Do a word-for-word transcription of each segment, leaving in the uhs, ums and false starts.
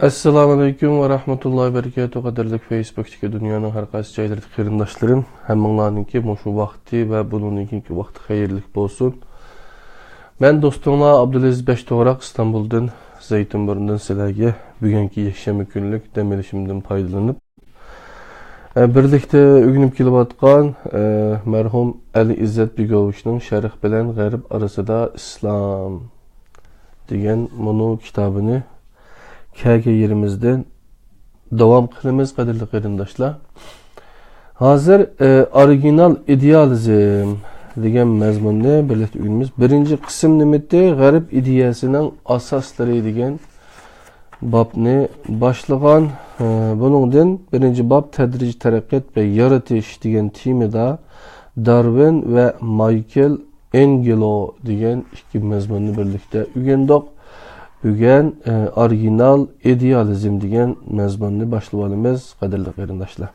ئەسسالامۇئەلەيكۇم ۋە رەھمەتۇللاھى ۋە بەرىكاتۇھۇ. قەدىرلىك فېيسبۇكتىكى دۇنيانىڭ ھەر قايسى جايلىرىدىكى قېرىنداشلىرىم، ھەممىڭلارنىڭكى مۇشۇ ۋاقتى ۋە بۇنىڭدىن كېيىنكى ۋاقتى خەيرلىك بولسۇن. مەن دوستۇڭلار ئابدۇلئەزىز بەشتوغراق ئىستانبۇلدىن، زەيتۇنبۇرنىدىن سىلەرگە بۈگۈنكى يەكشەنبە كۈنلۈك دەم ئېلىشىمدىن پايدىلىنىپ، ئە، بىرلىكتە ئۆگىنىپ كېلىۋاتقان، ئە، مەرھۇم ئەلى ئىززەت بېگوۋىچنىڭ شەرق بىلەن غەرب ئارىسىدا ئىسلام دېگەن مۇنۇ كىتابىنى كەلگەن يېرىمىزدىن داۋام قىلىمىز، قەدىرلىك قېرىنداشلار. ھازىر، ئە، ئورىگىنال ئىدېئالىزم دېگەن مەزمۇننى بىرلىكتە ئۆگىنىمىز. بىرىنچى قىسىم نېمىتى؟ غەرب ئىدىيەسىنىڭ ئاساسلىرى دېگەن بابنى باشلىغان. ئە، بۇنىڭدىن بىرىنچى باب تەدرىجىي تەرەققىيات ۋە يارىتىش دېگەن تېمىدا دارۋىن ۋە مايكل ئېنگلو دېگەن ئىككى مەزمۇننى بىرلىكتە ئۆگەندۇق. بۈگۈن، ئە، ئورىگىنال ئىدېئالىزم دېگەن مەزمۇننى باشلىۋالىمىز، قەدىرلىك قېرىنداشلار.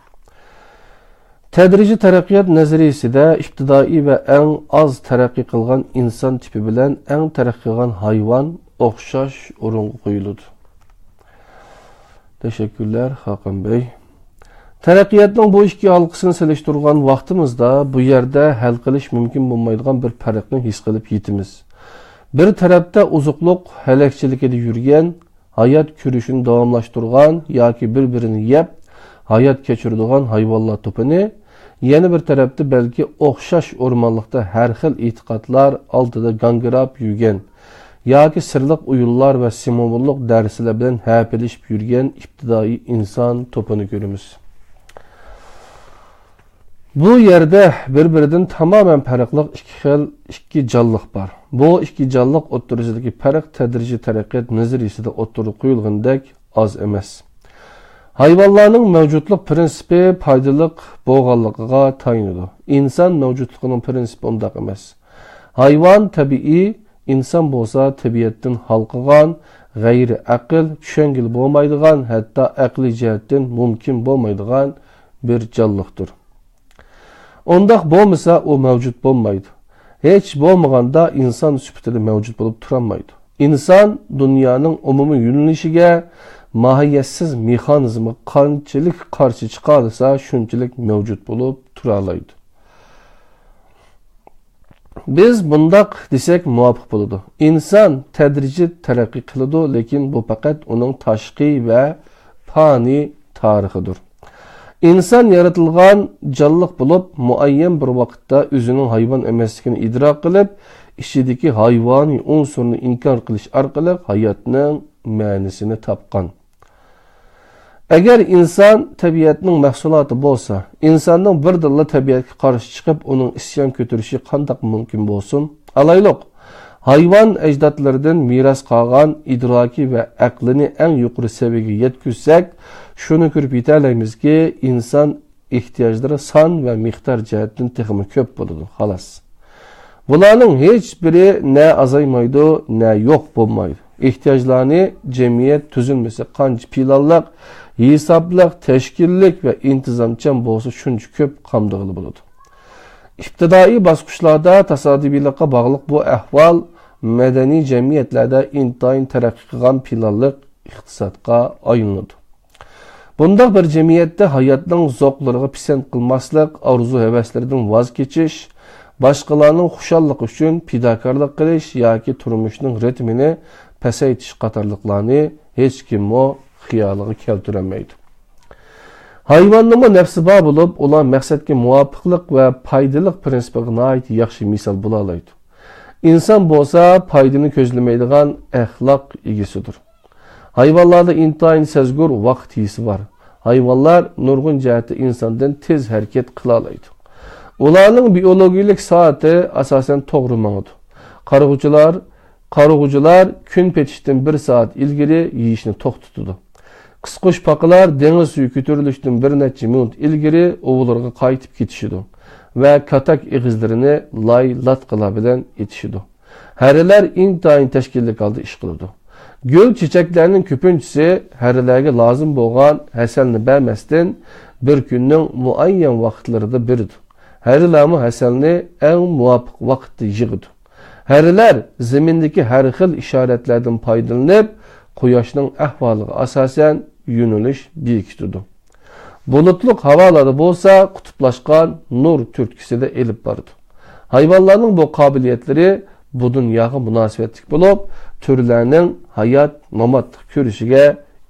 تەدرىجىي تەرەققىيات نەزەرىيىسىدە ئىپتىدائىي ۋە ئەڭ ئاز تەرەققىي قىلغان ئىنسان تىپى بىلەن ئەڭ تەرەققىي قىلغان ھايۋان ئوخشاش ئورۇنغا قويۇلىدۇ. تەشەككۈرلەر، خاقان بەي. تەرەققىياتنىڭ بۇ ئىككى ھالقىسىنى سېلىشتۇرغان ۋاقتىمىزدا، بۇ يەردە ھەل قىلىش مۇمكىن بولمايدىغان بىر پەرقنى ھېس قىلىپ يېتىمىز. بىر تەرەپتە ئوزۇقلۇق ھەلەكچىلىكىدە يۈرگەن، ھايات كۈرىشىنى داۋاملاشتۇرغان ياكى بىر-بىرىنى يەپ، ھايات كەچۈرىدىغان ھايۋانلار توپىنى، يەنە بىر تەرەپتە بەلكى ئوخشاش ئورمانلىقتا ھەر خىل ئېتىقادلار ئالدىدا گاڭگىراپ يۈرگەن ياكى سىرلىق ئويۇنلار ۋە سىمۋوللۇق دەرسلەر بىلەن ھەپىلىشىپ يۈرگەن ئىپتىدائىي ئىنسان توپىنى كۆرىمىز. بۇ يەردە بىر-بىرىدىن تامامەن پەرقلىق ئىككى خىل، ئىككى جانلىق بار. بۇ ئىككى جانلىق ئوتتۇرىسىدىكى پەرق تەدرىجىي تەرەققىيات نەزەرىيىسىدە ئوتتۇرىغا قويۇلغىنىدەك ئاز ئەمەس. ھايۋانلارنىڭ مەۋجۇتلۇق پىرىنسىپى پايدىلىق بولغانلىقىغا تايىنىدۇ. ئىنسان مەۋجۇتلۇقىنىڭ پىرىنسىپى ئۇنداق ئەمەس. ھايۋان تەبىئىي، ئىنسان بولسا تەبىئەتتىن ھالقىغان، غەيرىي ئەقىل، چۈشەنگىلى بولمايدىغان، ھەتتا ئەقلىي جەھەتتىن مۇمكىن بولمايدىغان بىر جانلىقتۇر. ئۇنداق بولمىسا، ئۇ مەۋجۇت بولمايدۇ. ھېچ بولمىغاندا ئىنسان سۈپىتىدە مەۋجۇت بولۇپ تۇرالمايدۇ. ئىنسان دۇنيانىڭ ئومۇمىي يۆنىلىشىگە ماھىيەتسىز مېخانىزمغا قانچىلىك قارشى چىقالىسا، شۇنچىلىك مەۋجۇت بولۇپ تۇرالايدۇ. بىز بۇنداق دېسەك مۇۋاپىق بولىدۇ. ئىنسان تەدرىجىي تەرەققىي قىلىدۇ، لېكىن بۇ پەقەت ئۇنىڭ تاشقى ۋە پانىي تارىخىدۇر. ئىنسان يارىتىلغان جانلىق بولۇپ، مۇئەييەن بىر ۋاقىتتا ئۆزىنىڭ ھايۋان ئەمەسلىكىنى ئىدراك قىلىپ، ئىچىدىكى ھايۋانىي ئۇنسۇرنى ئىنكار قىلىش ئارقىلىق ھاياتنىڭ مەنىسىنى تاپقان. ئەگەر ئىنسان تەبىئەتنىڭ مەھسۇلاتى بولسا، ئىنساننىڭ بىردىنلا تەبىئەتكە قارشى چىقىپ، ئۇنىڭ ئىسيان كۆتۈرۈشى قانداق مۇمكىن بولسۇن؟ ئالايلۇق، ھايۋان ئەجدادلىرىدىن مىراس قالغان ئىدراكى ۋە ئەقلىنى ئەڭ يۇقىرى سەۋىيەگە يەتكۈزسەك، شۇنى كۆرۈپ يېتەلەيمىزكى، ئىنسان ئېھتىياجلىرى سان ۋە مىقدار جەھەتتىن تېخىمۇ كۆپ بولىدۇ، خالاس. بۇلارنىڭ ھېچبىرى نە ئازايمايدۇ، نە يوق بولمايدۇ. ئېھتىياجلارنى جەمئىيەت تۈزۈلمىسى قانچە پىلانلىق، ھېسابلىق، تەشكىللىك ۋە ئىنتىزامچان بولسا، شۇنچە كۆپ قامدىغىلى بولىدۇ. ئىپتىدائىي باسقۇچلاردا تاسادىپىيلىققا باغلىق بۇ ئەھۋال مەدەنىي جەمئىيەتلەردە ئىنتايىن تەرەققىي قىلغان پىلانلىق ئىقتىسادقا ئايلىنىدۇ. بۇنداق بىر جەمئىيەتتە ھاياتنىڭ زوقلىرىغا پىسەنت قىلماسلىق، ئارزۇ-ھەۋەسلىرىدىن ۋاز كېچىش، باشقىلارنىڭ خۇشاللىقى ئۈچۈن پىداكارلىق قىلىش ياكى تۇرمۇشنىڭ رىتمىنى پەسەيتىش قاتارلىقلارنى ھېچكىممۇ خىيالىغا كەلتۈرەلمەيدۇ. ھايۋاننىڭمۇ نەپسى بار بولۇپ، ئۇلار مەقسەتكە مۇۋاپىقلىق ۋە پايدىلىق پىرىنسىپىغا ناھايىتى ياخشى مىسال بولالايدۇ. ئىنسان بولسا پايدىنى كۆزلىمەيدىغان ئەخلاق ئىگىسىدۇر. ھايۋانلاردا ئىنتايىن سەزگۈر ۋاقىت ھېسى بار. ھايۋانلار نۇرغۇن جەھەتتە ئىنساندىن تېز ھەرىكەت قىلالايدۇ. ئۇلارنىڭ بىئولوگىيىلىك سائىتى ئاساسەن توغرا ماڭىدۇ. قارىغۇچىلار، قارىغۇچىلار كۈن پېتىشتىن بىر سائەت ئىلگىرى يېيىشنى توختىتىدۇ. قىسقۇچپاقىلار دېڭىز سۈيى كۆتۈرۈلۈشتىن بىر نەچچە مىنۇت ئىلگىرى ئۇۋىلىرىغا قايتىپ كېتىشىدۇ ۋە كاتەك ئېغىزلىرىنى لاي لاتقىلار بىلەن ئېتىشىدۇ. ھەرىلەر ئىنتايىن تەشكىللىك ھالدا ئىش قىلىدۇ. گۈل چېچەكلەرنىڭ كۆپىنچىسى ھەرىلەرگە لازىم بولغان ھەسەلنى بەرمەستىن، بىر كۈننىڭ مۇئەييەن ۋاقىتلىرىدا بېرىدۇ. ھەرىلەرمۇ ھەسەلنى ئەڭ مۇۋاپىق ۋاقىتتا يىغىدۇ. ھەرىلەر زېمىندىكى ھەر خىل ئىشارەتلەردىن پايدىلىنىپ، قۇياشنىڭ ئەھۋالىغا ئاساسەن يۆنىلىش بېكىتىدۇ. بۇلۇتلۇق ھاۋالاردا بولسا قۇتۇپلاشقان نۇر تۈرتكىسىدە ئېلىپ بارىدۇ. ھايۋانلارنىڭ بۇ قابىلىيەتلىرى بۇ دۇنياغا مۇناسىۋەتلىك بولۇپ، تۈرلەرنىڭ ھايات-ماماتلىق كۈرىشىگە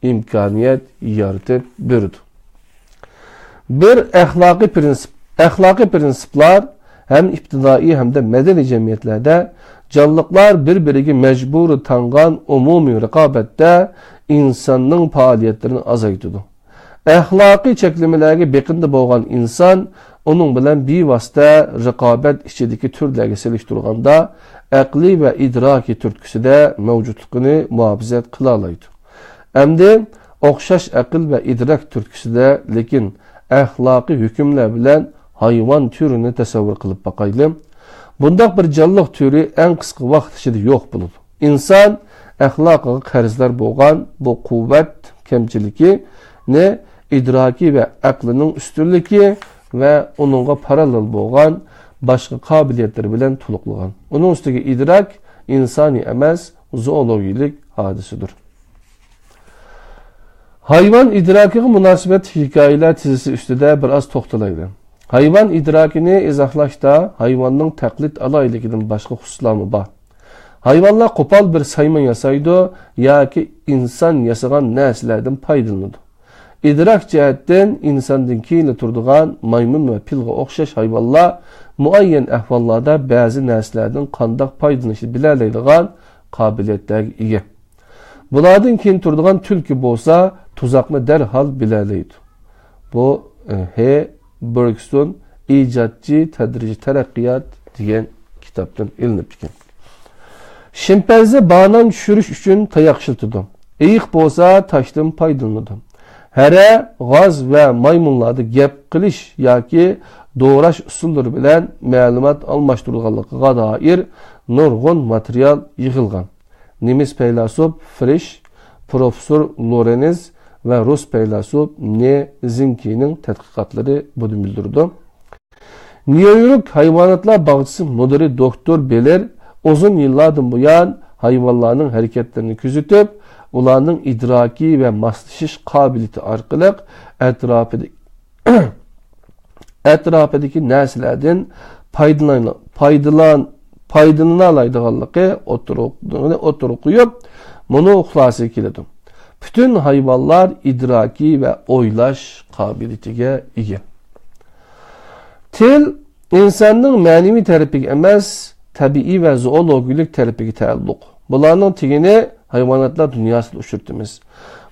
ئىمكانىيەت يارىتىپ بېرىدۇ. بىر ئەخلاقىي پىرىنسىپ، ئەخلاقىي پىرىنسىپلار ھەم ئىپتىدائىي ھەمدە مەدەنىي جەمئىيەتلەردە جانلىقلار بىر-بىرىگە مەجبۇرىي تاڭغان ئومۇمىي رىقابەتتە ئىنساننىڭ پائالىيەتلىرىنى ئازايتىدۇ. ئەخلاقىي چەكلىمىلەرگە بېقىندى بولغان ئىنسان ئۇنىڭ بىلەن بىۋاسىتە رىقابەت ئىچىدىكى تۈرلەرگە سېلىشتۇرغاندا ئەقلىي ۋە ئىدراكىي تۈرتكىسىدە مەۋجۇتلۇقىنى مۇھاپىزەت قىلالايدۇ. ئەمدى ئوخشاش ئەقىل ۋە ئىدراك تۈرتكىسىدە، لېكىن ئەخلاقىي ھۆكۈملەر بىلەن ھايۋان تۈرىنى تەسەۋۋۇر قىلىپ باقايلى. بۇنداق بىر جانلىق تۈرى ئەڭ قىسقا ۋاقىت ئىچىدە يوق بولىدۇ. ئىنسان ئەخلاقىغا قەرزدار بولغان بۇ قۇۋۋەت كەمچىلىكىنى ئىدراكى ۋە ئەقلىنىڭ ئۈستۈنلۈكى ۋە ئۇنىڭغا پاراللېل بولغان باشقا قابىلىيەتلىرى بىلەن تولۇقلىغان. ئۇنىڭ ئۈستىگە ئىدراك ئىنسانىي ئەمەس، زوولوگىيىلىك ھادىسىدۇر. ھايۋان ئىدراكىغا مۇناسىۋەتلىك ھېكايىلەر تىزىسى ئۈستىدە بىر ئاز توختىلايلى. ھايۋان ئىدراكىنى ئىزاھلاشتا ھايۋاننىڭ تەقلىد ئالاھىدىلىكىدىن باشقا خۇسۇسلارمۇ بار. ھايۋانلار قوپال بىر سايمان ياسايدۇ ياكى ئىنسان ياسىغان نەرسىلەردىن پايدىلىنىدۇ. ئىدراك جەھەتتىن ئىنساندىن كېيىنلا تۇرىدىغان مايمۇن ۋە پىلغا ئوخشاش ھايۋانلار مۇئەييەن ئەھۋاللاردا بەزى نەرسىلەردىن قانداق پايدىلىنىشنى بىلەلەيدىغان قابىلىيەتلەرگە ئىگە. بۇلاردىن كېيىن تۇرىدىغان تۈلكە بولسا تۇزاقنى دەرھال بىلەلەيدۇ. بۇ، ئە، ھې بېرگسون، ئىجادچى تەدرىجىي تەرەققىيات دېگەن كىتابتىن ئېلىنىپتىكەن. شىمپەنزە بانان چۈشۈرۈش ئۈچۈن تاياق ئىشلىتىدۇ. ئېيىق بولسا تاشتىن پايدىلىنىدۇ. ھەرە، غاز ۋە مايمۇنلاردا گەپ قىلىش ياكى دوراش ئۇسۇللىرى بىلەن مەلۇمات ئالماشتۇرۇلغانلىقىغا دائىر نۇرغۇن ماتېرىيال يىغىلغان. نېمىس پەيلاسوپ فرىش، پروفېسسور لورېنز ۋە رۇس پەيلاسوپ نې زىنكىنىڭ تەتقىقاتلىرى بۇنى بىلدۈرىدۇ. نيۇ يورك ھايۋاناتلار باغچىسى مۇدىرى دوكتور بېلېر ئۇزۇن يىللاردىن بۇيان ھايۋانلارنىڭ ھەرىكەتلىرىنى كۆزىتىپ، ئۇلارنىڭ ئىدراكى ۋە ماسلىشىش قابىلىيىتى ئارقىلىق ئەتراپىدا ئەتراپىدىكى نەرسىلەردىن پايدىلىنىلا-، پايدىلان-، پايدىلىنالايدىغانلىقى ئوتتۇرىغا، ئوتتۇرىغا قويۇپ، مۇنۇ خۇلاسىگە كېلىدۇ. پۈتۈن ھايۋانلار ئىدراكىي ۋە ئويلاش قابىلىيىتىگە ئىگە. تىل ئىنساننىڭ مەنىۋى تەرىپىگە ئەمەس، تەبىئىي ۋە زوولوگىيىلىك تەرىپىگە تەئەللۇق. بۇلارنىڭ تېگىنى ھايۋاناتلار دۇنياسىدا ئۇچرىتىمىز.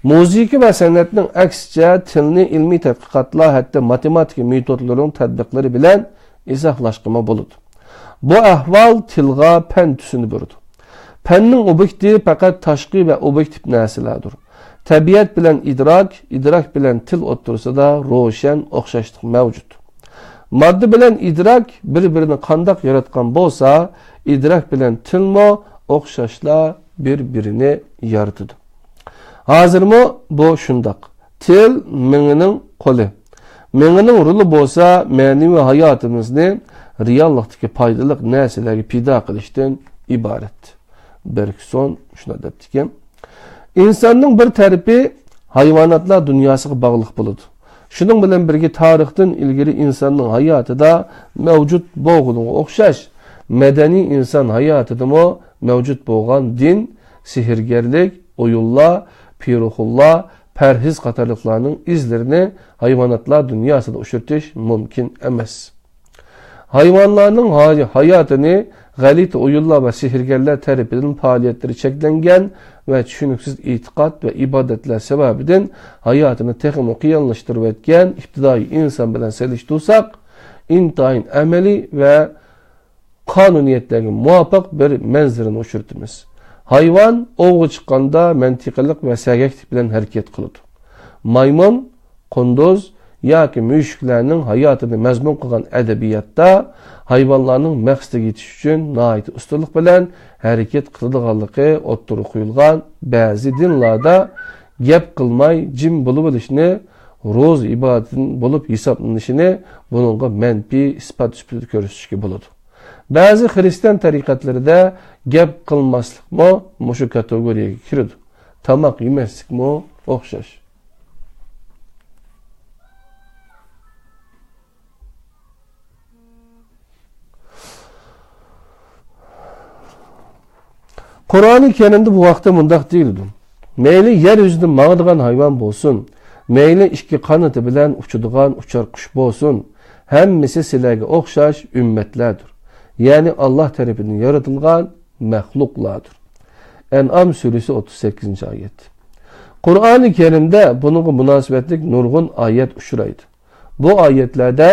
مۇزىكا ۋە سەنئەتنىڭ ئەكسىچە، تىلنى ئىلمىي تەتقىقاتلار، ھەتتا ماتېماتىكا مېتودلىرىنىڭ تەتبىقلىرى بىلەن ئىزاھلاشقىمۇ بولىدۇ. بۇ ئەھۋال تىلغا پەن تۈسىنى بېرىدۇ. پەننىڭ ئوبيېكتى پەقەت تاشقى ۋە ئوبيېكتىپ نەرسىلەردۇر. تەبىئەت بىلەن ئىدراك، ئىدراك بىلەن تىل ئوتتۇرىسىدا روشەن ئوخشاشلىق مەۋجۇت. ماددا بىلەن ئىدراك بىر-بىرىنى قانداق ياراتقان بولسا، ئىدراك بىلەن تىلمۇ ئوخشاشلا بىر-بىرىنى يارىتىدۇ. ھازىرمۇ بۇ شۇنداق. تىل مېڭىنىڭ قولى. مېڭىنىڭ رولى بولسا مەنىۋى ھاياتىمىزنى رېئاللىقتىكى پايدىلىق نەرسىلەرگە پىدا قىلىشتىن ئىبارەت. بېرگسون شۇنداق دەپتىكەن. ئىنساننىڭ بىر تەرىپى ھايۋاناتلار دۇنياسىغا باغلىق بولىدۇ. شۇنىڭ بىلەن بىرگە، تارىختىن ئىلگىرى ئىنساننىڭ ھاياتىدا مەۋجۇت بولغىنىغا ئوخشاش، مەدەنىي ئىنسان ھاياتىدىمۇ مەۋجۇت بولغان دىن، سېھىرگەرلىك، ئويۇنلار، پىروخۇللار، پەرھىز قاتارلىقلارنىڭ ئىزلىرىنى ھايۋاناتلار دۇنياسىدا ئۇچرىتىش مۇمكىن ئەمەس. ھايۋانلارنىڭ ھاي-، ھاياتىنى غەلىتە ئويۇنلار ۋە سېھىرگەرلەر تەرىپىدىن پائالىيەتلىرى چەكلەنگەن ۋە چۈشىنىكسىز ئېتىقاد ۋە ئىبادەتلەر سەۋەبىدىن ھاياتىنى تېخىمۇ قىيىنلاشتۇرۇۋەتكەن ئىپتىدائىي ئىنسان بىلەن سېلىشتۇرساق، ئىنتايىن ئەمەلىي ۋە قانۇنىيەتلەرگە مۇۋاپىق بىر مەنزىرىنى ئۇچرىتىمىز. ھايۋان ئوۋغا چىققاندا مەنتىقىلىق ۋە سەگەكلىك بىلەن ھەرىكەت قىلىدۇ. مايمۇن، قۇندۇز ياكى مۈشۈكلەرنىڭ ھاياتىنى مەزمۇن قىلغان ئەدەبىياتتا ھايۋانلارنىڭ مەقسىتىگە يېتىش ئۈچۈن ناھايىتى ئۇستىلىق بىلەن ھەرىكەت قىلىدىغانلىقى ئوتتۇرىغا قويۇلغان. بەزى دىنلاردا گەپ قىلماي جىم بولۇۋېلىشنى روزا ئىبادىتىدىن بولۇپ ھېسابلىنىشىنى بۇنىڭغا مەنپىي ئىسپات سۈپىتىدە كۆرسىتىشكە بولىدۇ. بەزى خىرىستىيان تەرىقەتلىرىدە گەپ قىلماسلىقمۇ مۇشۇ كاتېگورىيەگە كىرىدۇ. تاماق يېمەسلىكمۇ ئوخشاش. قۇرئانى كەرىمدە بۇ ھەقتە مۇنداق دېيىلىدۇ: مەيلى يەر يۈزىدە ماڭىدىغان ھايۋان بولسۇن، مەيلى ئىككى قانىتى بىلەن ئۇچىدىغان ئۇچار قۇش بولسۇن، ھەممىسى سىلەرگە ئوخشاش ئۈممەتلەردۇر. يەنى ئاللاھ تەرىپىدىن يارىتىلغان مەخلۇقلاردۇر. ئەنئام سۈرىسى ئوتتۇز سەككىزىنچى ئايەت. قۇرئانى كەرىمدە بۇنىڭغا مۇناسىۋەتلىك نۇرغۇن ئايەت ئۇچرايدۇ. بۇ ئايەتلەردە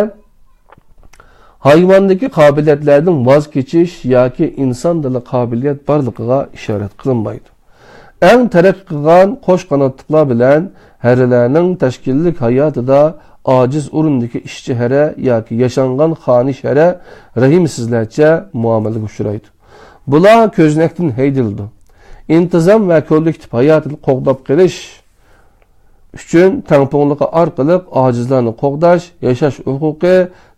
ھايۋاندىكى قابىلىيەتلەردىن ۋاز كېچىش ياكى ئىنساندىلا قابىلىيەت بارلىقىغا ئىشارەت قىلىنمايدۇ. ئەڭ تەرەققىي قىلغان قوش قاناتلىقلار بىلەن ھەرىلەرنىڭ تەشكىللىك ھاياتىدا ئاجىز ئورۇندىكى ئىشچى ھەرە ياكى ياشانغان خانىش ھەرە رەھىمسىزلەرچە مۇئامىلىگە ئۇچرايدۇ. بۇلار كۆزنەكتىن ھەيدىلىدۇ. ئىنتىزام ۋە كوللېكتىپ ھاياتىنى قوغداپ قېلىش ئۈچۈن تەڭپۇڭلۇقى ئارقىلىق ئاجىزلارنى قوغداش، ياشاش ھوقۇقى،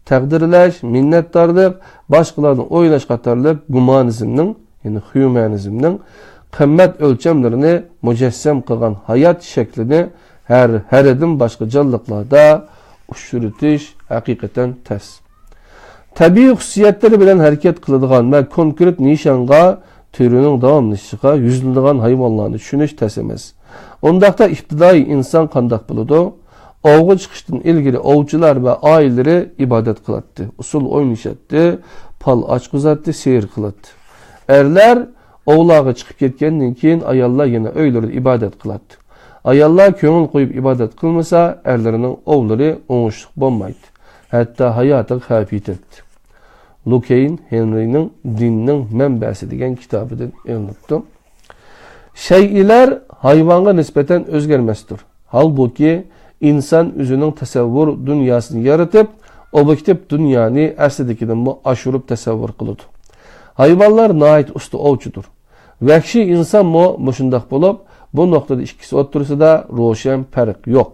تەقدىرلەش، مىننەتدارلىق، باشقىلارنى ئويلاش قاتارلىق گۇمانىزمنىڭ، يەنى خيۇمەنىزمنىڭ قىممەت ئۆلچەملىرىنى مۇجەسسەم قىلغان ھايات شەكلىنى ھەر، ھەرىدىن باشقا جانلىقلاردا ئۇچرىتىش ھەقىقەتەن تەس. تەبىئىي خۇسۇسىيەتلىرى بىلەن ھەرىكەت قىلىدىغان ۋە كونكرېت نىشانغا، تۈرىنىڭ داۋاملىشىشىغا يۈزلىنىدىغان ھايۋانلارنى چۈشىنىش تەس ئەمەس. ئۇنداقتا ئىپتىدائىي ئىنسان قانداق بولىدۇ؟ ئوۋغا چىقىشتىن ئىلگىرى ئوۋچىلار ۋە ئائىلىلىرى ئىبادەت قىلاتتى، ئۇسسۇل ئوينىشاتتى، پال ئاچقۇزاتتى، سېھىر قىلاتتى. ئەرلەر ئوۋلارغا چىقىپ كەتكەندىن كېيىن، ئاياللار يەنە ئۆيلىرىدە ئىبادەت قىلاتتى. ئاياللار كۆڭۈل قويۇپ ئىبادەت قىلمىسا، ئەرلىرىنىڭ ئوۋلىرى ئوڭۇشلۇق بولمايتتى. ھەتتا ھاياتىغا خەۋپ يېتەتتى. لۇكەين ھېنرىينىڭ دىننىڭ مەنبەسى دېگەن كىتابىدىن ئېلىنىپتۇ. شەيئىلەر ھايۋانغا نىسبەتەن ئۆزگەرمەستۇر. ھالبۇكى، ئىنسان ئۆزىنىڭ تەسەۋۋۇر دۇنياسىنى يارىتىپ، ئوبيېكتىپ دۇنيانى ئەسلىدىكىدىنمۇ ئاشۇرۇپ تەسەۋۋۇر قىلىدۇ. ھايۋانلار ناھايىتى ئۇستا ئوۋچىدۇر. ۋەھشىي ئىنسانمۇ مۇشۇنداق بولۇپ، بۇ نۇقتىدا ئىككىسى ئوتتۇرىسىدا روشەن پەرق يوق.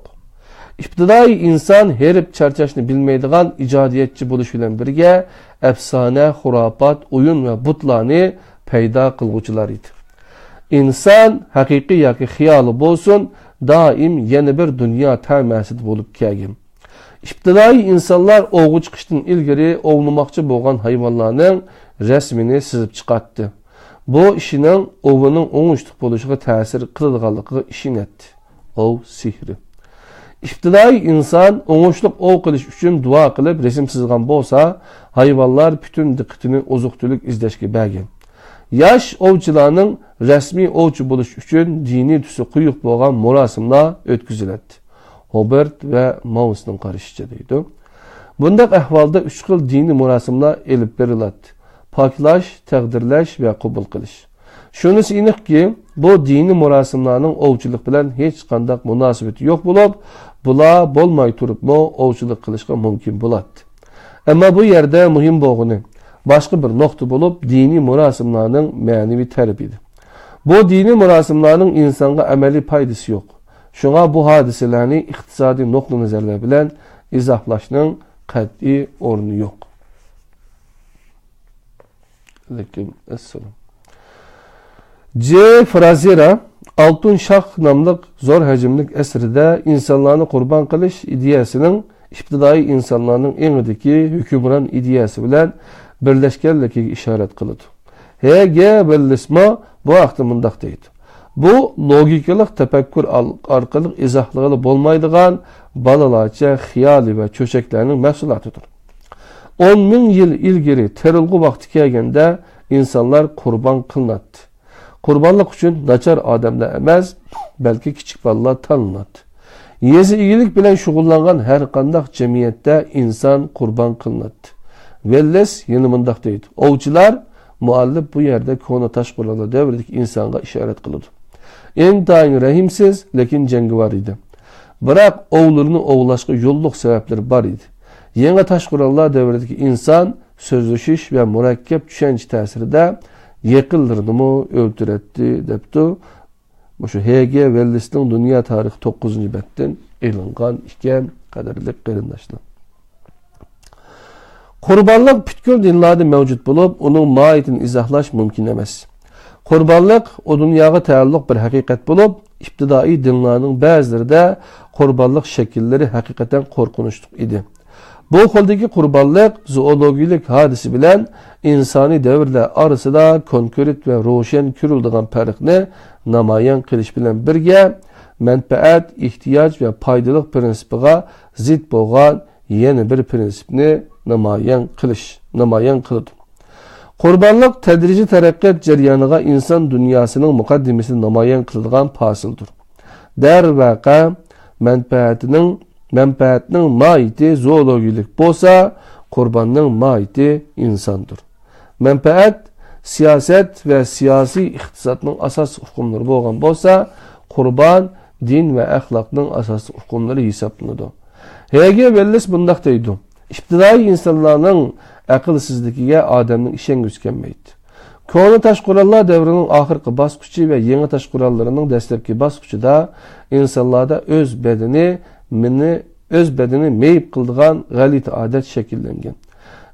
ئىپتىدائىي ئىنسان ھېرىپ چارچاشنى بىلمەيدىغان ئىجادىيەتچى بولۇش بىلەن بىرگە، ئەپسانە، خۇراپات، ئويۇن ۋە بۇتلارنى پەيدا قىلغۇچىلار ئىدى. ئىنسان ھەقىقىي ياكى خىيالىي بولسۇن، دائىم يەنە بىر دۇنيا تەمەسىدە بولۇپ كەلگەن. ئىپتىدائىي ئىنسانلار ئوۋغا چىقىشتىن ئىلگىرى ئوۋلىماقچى بولغان ھايۋانلارنىڭ رەسىمىنى سىزىپ چىقاتتى. بۇ ئىشىنىڭ ئوۋىنىڭ ئوڭۇشلۇق بولۇشىغا تەسىر قىلىدىغانلىقىغا ئىشىنەتتى. ئوۋ سېھرى. ئىپتىدائىي ئىنسان ئوڭۇشلۇق ئوۋ قىلىش ئۈچۈن دۇئا قىلىپ رەسىم سىزغان بولسا، ھايۋانلار پۈتۈن دىققىتىنى ئوزۇق-تۈلۈك ئىزدەشكە بەرگەن. ياش ئوۋچىلارنىڭ رەسمىي ئوۋچى بولۇش ئۈچۈن دىنىي تۈسى قويۇق بولغان مۇراسىملار ئۆتكۈزۈلەتتى. ھوبېرت ۋە ماۋسنىڭ قارىشىچە دەيدۇ. بۇنداق ئەھۋالدا ئۈچ خىل دىنىي مۇراسىملار ئېلىپ بېرىلاتتى. پاكلاش، تەقدىرلەش ۋە قوبۇل قىلىش. شۇنىسى ئېنىقكى، بۇ دىنىي مۇراسىملارنىڭ ئوۋچىلىق بىلەن ھېچقانداق مۇناسىۋىتى يوق بولۇپ، بۇلار بولماي تۇرۇپمۇ ئوۋچىلىق قىلىشقا مۇمكىن بولاتتى. ئەمما بۇ يەردە مۇھىم بولغىنى باشقا بىر نۇقتا بولۇپ، دىنىي مۇراسىملارنىڭ مەنىۋى تەرىپى ئىدى. بۇ دىنىي مۇراسىملارنىڭ ئىنسانغا ئەمەلىي پايدىسى يوق. شۇڭا بۇ ھادىسىلەرنى ئىقتىسادىي نۇقتىئىنەزەرلەر بىلەن ئىزاھلاشنىڭ قەتئىي ئورنى يوق. لېكىن ئەسسالام. جې فرازېرا ئالتۇن شاخ ناملىق زور ھەجىملىك ئەسىرىدە ئىنسانلارنى قۇربان قىلىش ئىدىيەسىنىڭ ئىپتىدائىي ئىنسانلارنىڭ ئېڭىدىكى ھۆكۈمران ئىدىيەسى بىلەن بىرلەشكەنلىكىگە ئىشارەت قىلىدۇ. ھې گې ۋېللېسمۇ بۇ ھەقتە مۇنداق دەيدۇ: بۇ لوگىكىلىق تەپەككۇر ئال-، ئارقىلىق ئىزاھلىغىلى بولمايدىغان بالىلارچە خىيالىي ۋە چۆچەكلەرنىڭ مەھسۇلاتىدۇر. ئون مىڭ يىل ئىلگىرى تېرىلغۇ ۋاقتى كەلگەندە، ئىنسانلار قۇربان قىلىناتتى. قۇربانلىق ئۈچۈن ناچار ئادەملەر ئەمەس، بەلكى كىچىك بالىلار تاللىناتتى. يېزا ئىگىلىك بىلەن شۇغۇللانغان ھەر قانداق جەمئىيەتتە ئىنسان قۇربان قىلىناتتى. ۋېللېس يەنە مۇنداق دەيدۇ: ئوۋچىلار، مۇئەللىپ بۇ يەردە كونا تاش قوراللار دەۋرىدىكى ئىنسانغا ئىشارەت قىلىدۇ. ئىنتايىن رەھىمسىز، لېكىن جەڭگىۋار ئىدى. بىراق ئوۋلىرىنى ئوۋلاشقا يوللۇق سەۋەبلىرى بار ئىدى. يېڭى تاش قوراللار دەۋرىدىكى ئىنسان سۆزلىشىش ۋە مۇرەككەپ چۈشەنچە تەسىرىدە يېقىنلىرىنىمۇ ئۆلتۈرەتتى، دەپتۇ. مۇشۇ ھېگې ۋېللېسنىڭ دۇنيا تارىخى توققۇزىنچى بەتتىن ئېلىنغان ئىكەن، قەدىرلىك قېرىنداشلار. قۇربانلىق پۈتكۈل دىنلاردا مەۋجۇت بولۇپ، ئۇنىڭ ماھىيىتىنى ئىزاھلاش مۇمكىن ئەمەس. قۇربانلىق ئۇ دۇنياغا تەئەللۇق بىر ھەقىقەت بولۇپ، ئىپتىدائىي دىنلارنىڭ بەزىلىرىدە قۇربانلىق شەكىللىرى ھەقىقەتەن قورقۇنچلۇق ئىدى. بۇ خىلدىكى قۇربانلىق زوئولوگىيىلىك ھادىسە بىلەن ئىنسانىي دەۋرلەر ئارىسىدا كونكرېت ۋە روشەن كۆرۈلىدىغان پەرقنى نامايان قىلىش بىلەن بىرگە، مەنپەئەت، ئېھتىياج ۋە پايدىلىق پىرىنسىپىغا زىت بولغان يەنە بىر پىرىنسىپنى نامايان قىلىش، نامايان قىلىدۇ. قۇربانلىق تەدرىجىي تەرەققىيات جەريانىغا ئىنسان دۇنياسىنىڭ مۇقەددىمىسىنى نامايان قىلىدىغان پاسىلدۇر. دەرۋەقە، مەنپەئەتنىڭ، مەنپەئەتنىڭ ماھىيىتى زوئولوگىيىلىك بولسا، قۇرباننىڭ ماھىيىتى ئىنساندۇر. مەنپەئەت، سىياسەت ۋە سىياسىي ئىقتىسادنىڭ ئاساسىي ئۇقۇملىرى بولغان بولسا، قۇربان دىن ۋە ئەخلاقنىڭ ئاساسىي ئۇقۇملىرى ھېسابلىنىدۇ. ھېگې ۋېللېس بۇنداق دەيدۇ: ئىپتىدائىي ئىنسانلارنىڭ ئەقىلسىزلىكىگە ئادەمنىڭ ئىشەنگۈسى كەلمەيتتى. كونا تاش قوراللار دەۋرىنىڭ ئاخىرقى باسقۇچى ۋە يېڭى تاش قوراللىرىنىڭ دەسلەپكى باسقۇچىدا ئىنسانلاردا ئۆز بەدىنى، مېنى، ئۆز بەدىنى مېيىپ قىلىدىغان غەلىتە ئادەت شەكىللەنگەن.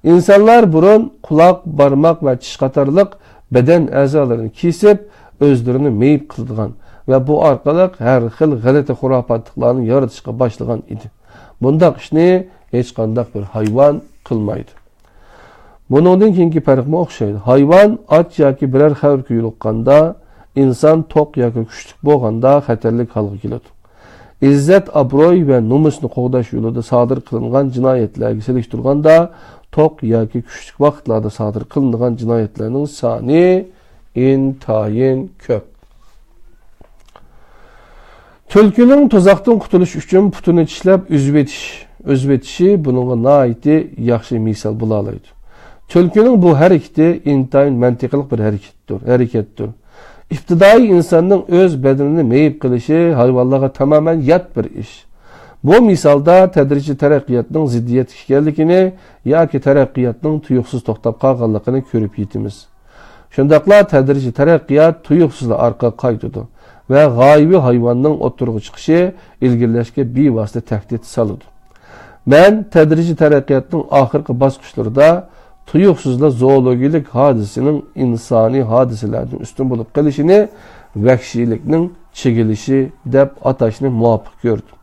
ئىنسانلار بۇرۇن قۇلاق، بارماق ۋە چىش قاتارلىق بەدەن ئەزالىرىنى كېسىپ، ئۆزلىرىنى مېيىپ قىلىدىغان ۋە بۇ ئارقىلىق ھەر خىل غەلىتە خۇراپاتلىقلارنى يارىتىشقا باشلىغان ئىدى. بۇنداق ئىشنى ھېچقانداق بىر ھايۋان قىلمايدۇ. بۇنىڭدىن كېيىنكى پەرقمۇ ئوخشايدۇ. ھايۋان ئاچ ياكى بىرەر خەۋپكە يولۇققاندا، ئىنسان توق ياكى كۈچلۈك بولغاندا خەتەرلىك ھالغا كېلىدۇ. ئىززەت، ئابرۇي ۋە نومۇسنى قوغداش يولىدا سادىر قىلىنغان جىنايەتلەرگە سېلىشتۇرغاندا، توق ياكى كۈچلۈك ۋاقىتلاردا سادىر قىلىنغان جىنايەتلەرنىڭ سانى ئىنتايىن كۆپ. تۈلكىنىڭ تۇزاقتىن قۇتۇلۇش ئۈچۈن پۇتىنى چىشلەپ ئۈزۈۋېتىش، ئۈزۈۋېتىشى بۇنىڭغا ناھايىتى ياخشى مىسال بولالايدۇ. تۈلكىنىڭ بۇ ھەرىكىتى ئىنتايىن مەنتىقلىق بىر ھەرىكەتتۇر، ھەرىكەتتۇر. ئىپتىدائىي ئىنساننىڭ ئۆز بەدىنىنى مېيىپ قىلىشى ھايۋانلارغا تامامەن يات بىر ئىش. بۇ مىسالدا تەدرىجىي تەرەققىياتنىڭ زىددىيەتلىك ئىكەنلىكىنى ياكى تەرەققىياتنىڭ تۇيۇقسىز توختاپ قالغانلىقىنى كۆرۈپ يېتىمىز. شۇنداقلا تەدرىجىي تەرەققىيات تۇيۇقسىزلا ئارقىغا قايتىدۇ ۋە غايىۋى ھايۋاننىڭ ئوتتۇرىغا چىقىشى ئىلگىرىلەشكە بىۋاسىتە تەھدىت سالىدۇ. مەن تەدرىجىي تەرەققىياتنىڭ ئاخىرقى باسقۇچلىرىدا تۇيۇقسىزلا زوولوگىيىلىك ھادىسىنىڭ ئىنسانىي ھادىسىلەردىن ئۈستۈن بولۇپ قېلىشىنى ۋەھشىيلىكنىڭ چىگىلىشى دەپ ئاتاشنى مۇۋاپىق كۆردۈم.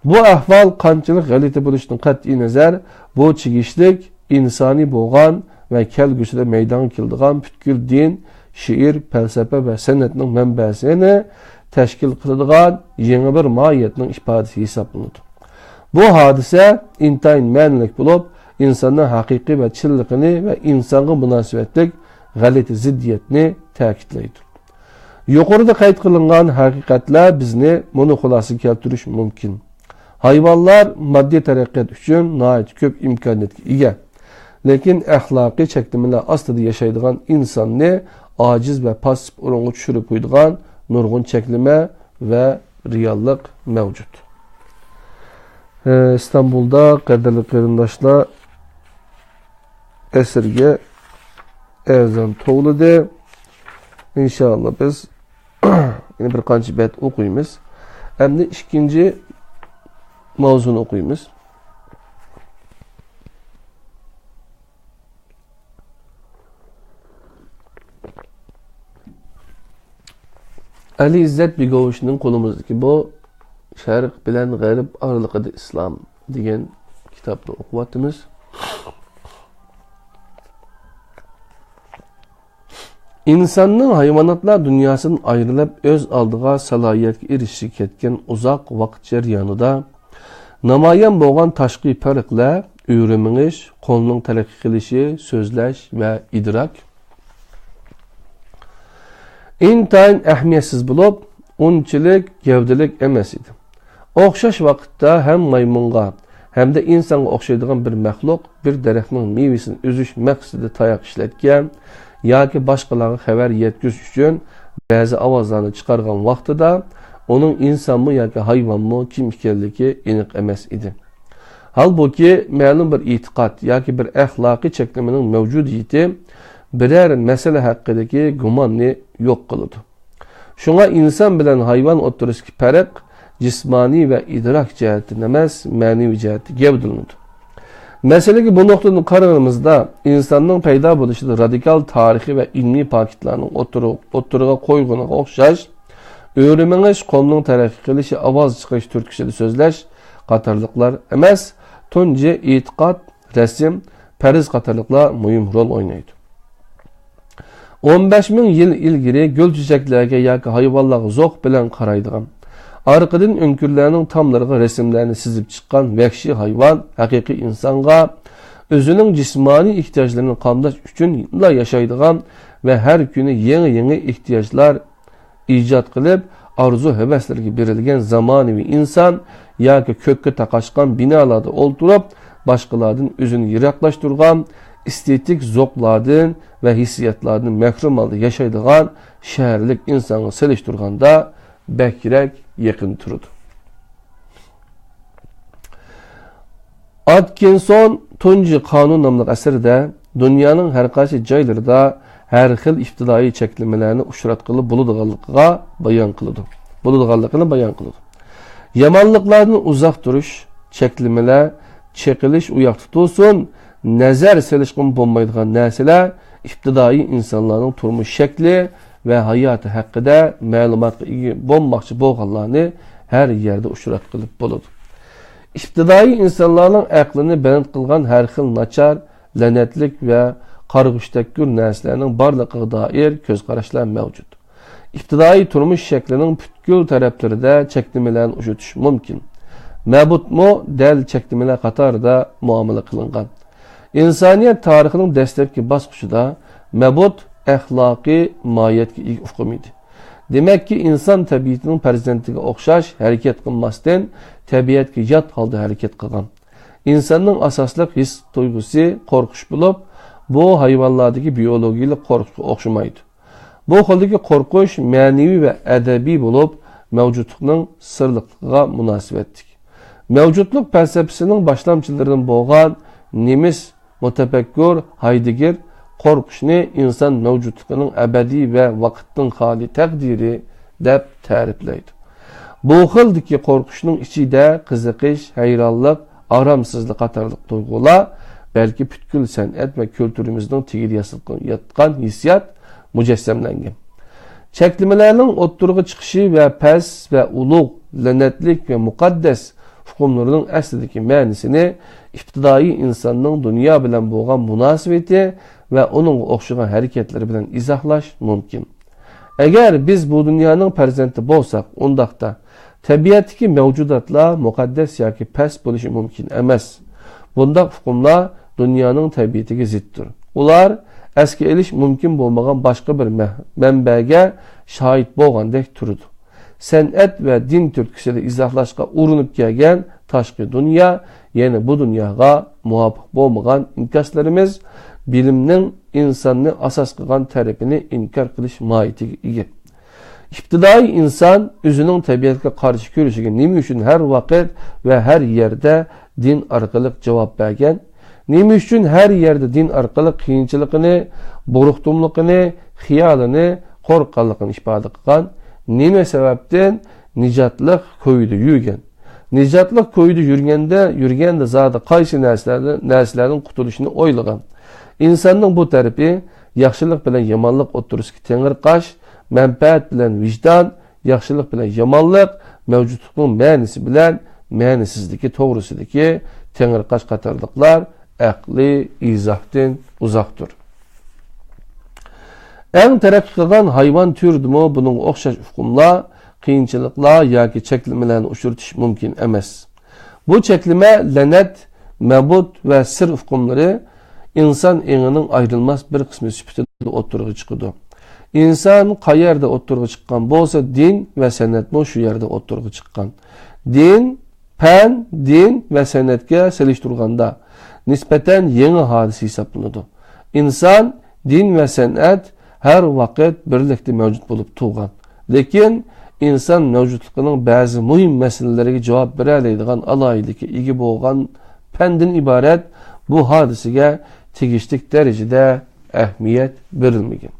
بۇ ئەھۋال قانچىلىك غەلىتە بولۇشىدىن قەتئىينەزەر، بۇ چىگىشلىك ئىنسانىي بولغان ۋە كەلگۈسىدە مەيدانغا كېلىدىغان پۈتكۈل دىن، شېئىر، پەلسەپە ۋە سەنئەتنىڭ مەنبەسىنى تەشكىل قىلىدىغان يېڭى بىر ماھىيەتنىڭ ئىپادىسى ھېسابلىنىدۇ. بۇ ھادىسە ئىنتايىن مەنىلىك بولۇپ، ئىنساننىڭ ھەقىقىي ۋە چىنلىقىنى ۋە ئىنسانغا مۇناسىۋەتلىك غەلىتە زىددىيەتنى تەكىتلەيدۇ. يۇقىرىدا قەيت قىلىنغان ھەقىقەتلەر بىزنى مۇنۇ خۇلاسىگە كەلتۈرۈشى مۇمكىن. ھايۋانلار ماددىي تەرەققىيات ئۈچۈن ناھايىتى كۆپ ئىمكانىيەتكە ئىگە. لېكىن ئەخلاقىي چەكلىمىلەر ئاستىدا ياشايدىغان ئىنساننى ئاجىز ۋە پاسسىپ ئورۇنغا چۈشۈرۈپ قويىدىغان نۇرغۇن چەكلىمە ۋە رېئاللىق مەۋجۇت. ئى، ئىستانبۇلدا، قەدىرلىك قېرىنداشلار، ئەسىرگە ئەزان توۋلىدى. ئىنشائاللا، بىز يەنە بىر قانچە بەت ئوقۇيمىز. ئەمدى ئىككىنچى ماۋزۇنى ئوقۇيمىز. ئەلى ئىززەت بېگوۋىچنىڭ قولىمىزدىكى بۇ «شەرق بىلەن غەرب ئارىلىقىدا ئىسلام» دېگەن كىتابنى ئوقۇۋاتىمىز. ئىنساننىڭ ھايۋاناتلار دۇنياسىدىن ئايرىلىپ، ئۆز ئالدىغا سالاھىيەتكە ئېرىشىشكە كەتكەن ئۇزاق ۋاقىت جەريانىدا نامايان بولغان تاشقى پەرقلەر، ئۆرە مېڭىش، قولنىڭ تەرەققىي قىلىشى، سۆزلەش ۋە ئىدراك ئىنتايىن ئەھمىيەتسىز بولۇپ، ئۇنچىلىك گەۋدىلىك ئەمەس ئىدى. ئوخشاش ۋاقىتتا ھەم مايمۇنغا، ھەمدە ئىنسانغا ئوخشايدىغان بىر مەخلۇق بىر دەرەخنىڭ مېۋىسىنى ئۈزۈش مەقسىتىدە تاياق ئىشلەتكەن ياكى باشقىلارغا خەۋەر يەتكۈزۈش ئۈچۈن بەزى ئاۋازلارنى چىقارغان ۋاقتىدا، ئۇنىڭ ئىنسانمۇ ياكى ھايۋانمۇ، كىم ئىكەنلىكى ئېنىق ئەمەس ئىدى. ھالبۇكى، مەلۇم بىر ئېتىقاد ياكى بىر ئەخلاقىي چەكلىمىنىڭ مەۋجۇدىيىتى بىرەر مەسىلە ھەققىدىكى گۇماننى يوق قىلىدۇ. شۇڭا ئىنسان بىلەن ھايۋان ئوتتۇرىسىدىكى پەرق جىسمانىي ۋە ئىدراك جەھەتتىن ئەمەس، مەنىۋى جەھەتتە گەۋدىلىنىدۇ. مەسىلىگە بۇ نۇقتىدىن قارىغىنىمىزدا، ئىنساننىڭ پەيدا بولۇشىدا رادىكال تارىخىي ۋە ئىلمىي پاكىتلارنىڭ ئوتتۇرا-، ئوتتۇرىغا قويغىنىغا ئوخشاش، ئۆرە مېڭىش، قومنىڭ تەرەققىي قىلىشى، ئاۋاز چىقىرىش تۈرتكىسىدە سۆزلەش قاتارلىقلار ئەمەس، تۇنجى ئېتىقاد، رەسىم، پەرز قاتارلىقلار مۇھىم رول ئوينايدۇ. ئون بەش مىڭ يىل ئىلگىرى گۈل-چېچەكلەرگە ياكى ھايۋانلارغا زوق بىلەن قارايدىغان، ئارقىدىن ئۆڭكۈرلەرنىڭ تاملىرىغا رەسىملەرنى سىزىپ چىققان ۋەھشىي ھايۋان ھەقىقىي ئىنسانغا ئۆزىنىڭ جىسمانىي ئېھتىياجلىرىنى قامداش ئۈچۈنلا ياشايدىغان ۋە ھەر كۈنى يېڭى-يېڭى ئېھتىياجلار ئىجاد قىلىپ، ئارزۇ-ھەۋەسلىرىگە بېرىلگەن زامانىۋى ئىنسان ياكى كۆككە تاقاشقان بىنالاردا ئولتۇرۇپ، باشقىلاردىن ئۆزىنى يىراقلاشتۇرغان، ئېستېتىك زوقلاردىن ۋە ھېسسىياتلاردىن مەھرۇم ھالدا ياشايدىغان شەھەرلىك ئىنسانغا سېلىشتۇرغاندا بەكرەك يېقىن تۇرىدۇ. ئاتكىنسون تۇنجى قانۇن ناملىق ئەسىرىدە دۇنيانىڭ ھەر قايسى جايلىرىدا ھەر خىل ئىپتىدائىي چەكلىمىلەرنى ئۇچراتقىلى بولىدىغانلىقىغا بايان قىلىدۇ. بولىدىغانلىقىنى بايان قىلىدۇ. يامانلىقلاردىن ئۇزاق تۇرۇش، چەكلىمىلەر، چېقىلىش ئۇ ياقتا تۇرسۇن، نەزەر سېلىشقىمۇ بولمايدىغان نەرسىلەر ئىپتىدائىي ئىنسانلارنىڭ تۇرمۇش شەكلى ۋە ھاياتى ھەققىدە مەلۇماتقا ئىگە بولماقچى بولغانلارنى ھەر يەردە ئۇچراتقىلى بولىدۇ. ئىپتىدائىي ئىنسانلارنىڭ ئەقلىنى بەند قىلغان ھەر خىل ناچار، لەنەتلىك ۋە قارىغۇ-تەككۈر نەرسىلەرنىڭ بارلىقىغا دائىر كۆز قاراشلار مەۋجۇت. ئىپتىدائىي تۇرمۇش شەكلىنىڭ پۈتكۈل تەرەپلىرىدە چەكلىمىلەرنى ئۇچرىتىش مۇمكىن. مەبۇتمۇ دەل چەكلىمىلەر قاتارىدا مۇئامىلە قىلىنغان. ئىنسانىيەت تارىخىنىڭ دەسلەپكى باسقۇچىدا مەبۇت ئەخلاقىي ماھىيەتكە ئىگە ئۇقۇم ئىدى. دېمەككى، ئىنسان تەبىئىتىنىڭ پەرزەنتىگە ئوخشاش ھەرىكەت قىلماستىن، تەبىئەتكە يات ھالدا ھەرىكەت قىلغان. ئىنساننىڭ ئاساسلىق ھېس تۇيغۇسى قورقۇش بولۇپ، بۇ ھايۋانلاردىكى بىيولوگىيەلىك قورقۇشقا ئوخشىمايدۇ. بۇ خىلدىكى قورقۇش مەنىۋى ۋە ئەدەبىي بولۇپ، مەۋجۇتلۇقنىڭ سىرلىقلىقىغا مۇناسىۋەتلىك. مەۋجۇتلۇق پەلسەپىسىنىڭ باشلامچىلىرىدىن بولغان نېمىس مۇتەپەككۇر ھايدېگگېر قورقۇشنى ئىنسان مەۋجۇتلۇقىنىڭ ئەبەدىي ۋە ۋاقىتتىن خالىي تەقدىرى دەپ تەرىپلەيدۇ. بۇ خىلدىكى قورقۇشنىڭ ئىچىدە قىزىقىش، ھەيرانلىق، ئارامسىزلىق قاتارلىق تۇيغۇلار، بەلكى پۈتكۈل سەنئەت ۋە كۈلتۈرىمىزنىڭ تېگىدە ياسالغان ھېسسىيات مۇجەسسەملەنگەن. چەكلىمىلەرنىڭ ئوتتۇرىغا چىقىشى ۋە پەس ۋە ئۇلۇغ، لەنەتلىك ۋە مۇقەددەس ئۇقۇملىرىنىڭ ئەسلىدىكى مەنىسىنى ئىپتىدائىي ئىنساننىڭ دۇنيا بىلەن بولغان مۇناسىۋىتى ۋە ئۇنىڭغا ئوخشىغان ھەرىكەتلىرى بىلەن ئىزاھلاش مۇمكىن. ئەگەر بىز بۇ دۇنيانىڭ پەرزەنتى بولساق، ئۇنداقتا تەبىئەتتىكى مەۋجۇداتلار مۇقەددەس ياكى پەس بولۇشى مۇمكىن ئەمەس. بۇنداق ئۇقۇملار دۇنيانىڭ تەبىئىتىگە زىتتۇر. ئۇلار ئەسكە ئېلىش مۇمكىن بولمىغان باشقا بىر مە-، مەنبەگە شاھىت بولغاندەك تۇرىدۇ. سەنئەت ۋە دىن تۈرتكىسىدە ئىزاھلاشقا ئۇرۇنۇپ كەلگەن تاشقى دۇنيا، يەنى بۇ دۇنياغا مۇۋاپىق بولمىغان ئىنكاسلىرىمىز بىلىمنىڭ ئىنساننى ئاساس قىلغان تەرىپىنى ئىنكار قىلىش ماھىيىتىگە ئىگە. ئىپتىدائىي ئىنسان ئۆزىنىڭ تەبىئەتكە قارشى كۈرىشىگە نېمە ئۈچۈن ھەر ۋاقىت ۋە ھەر يەردە دىن ئارقىلىق جاۋاب بەرگەن؟ نېمە ئۈچۈن ھەر يەردە دىن ئارقىلىق قىيىنچىلىقىنى، بۇرۇقتۇملۇقىنى، خىيالىنى، قورققانلىقىنى ئىپادە قىلغان؟ نېمە سەۋەبتىن نىجاتلىق كويىدا يۈرگەن؟ نىجاتلىق كويىدا يۈرگەندە، يۈرگەندە زادى قايسى نەرسىلەردىن، نەرسىلەردىن قۇتۇلۇشنى ئويلىغان؟ ئىنساننىڭ بۇ تەرىپى ياخشىلىق بىلەن يامانلىق ئوتتۇرىسىدىكى تېڭىرقاش، مەنپەئەت بىلەن ۋىجدان، ياخشىلىق بىلەن يامانلىق، مەۋجۇتلۇقنىڭ مەنىسى بىلەن مەنىسىزلىكى توغرىسىدىكى تېڭىرقاش قاتارلىقلار ئەقلىي ئىزاھتىن ئۇزاقتۇر. ئەڭ تەرەققىي قىلغان ھايۋان تۈرىدىمۇ بۇنىڭغا ئوخشاش ئۇقۇملار، قىيىنچىلىقلار ياكى چەكلىمىلەرنى ئۇچرىتىش مۇمكىن ئەمەس. بۇ چەكلىمە، لەنەت، مەبۇت ۋە سىر ئۇقۇملىرى ئىنسان ئېڭىنىڭ ئايرىلماس بىر قىسمى سۈپىتىدە ئوتتۇرىغا چىقىدۇ. ئىنسان قەيەردە ئوتتۇرىغا چىققان بولسا، دىن ۋە سەنئەتمۇ شۇ يەردە ئوتتۇرىغا چىققان. دىن، پەن، دىن ۋە سەنئەتكە سېلىشتۇرغاندا، نىسبەتەن يېڭى ھادىسە ھېسابلىنىدۇ. ئىنسان، دىن ۋە سەنئەت ھەر ۋاقىت بىرلىكتە مەۋجۇت بولۇپ تۇرغان. لېكىن ئىنسان مەۋجۇتلۇقىنىڭ بەزى مۇھىم مەسىلىلىرىگە جاۋاب بېرەلەيدىغان ئالاھىدىلىككە ئىگە بولغان پەندىن ئىبارەت بۇ ھادىسىگە تېگىشلىك دەرىجىدە ئەھمىيەت بېرىلمىگەن.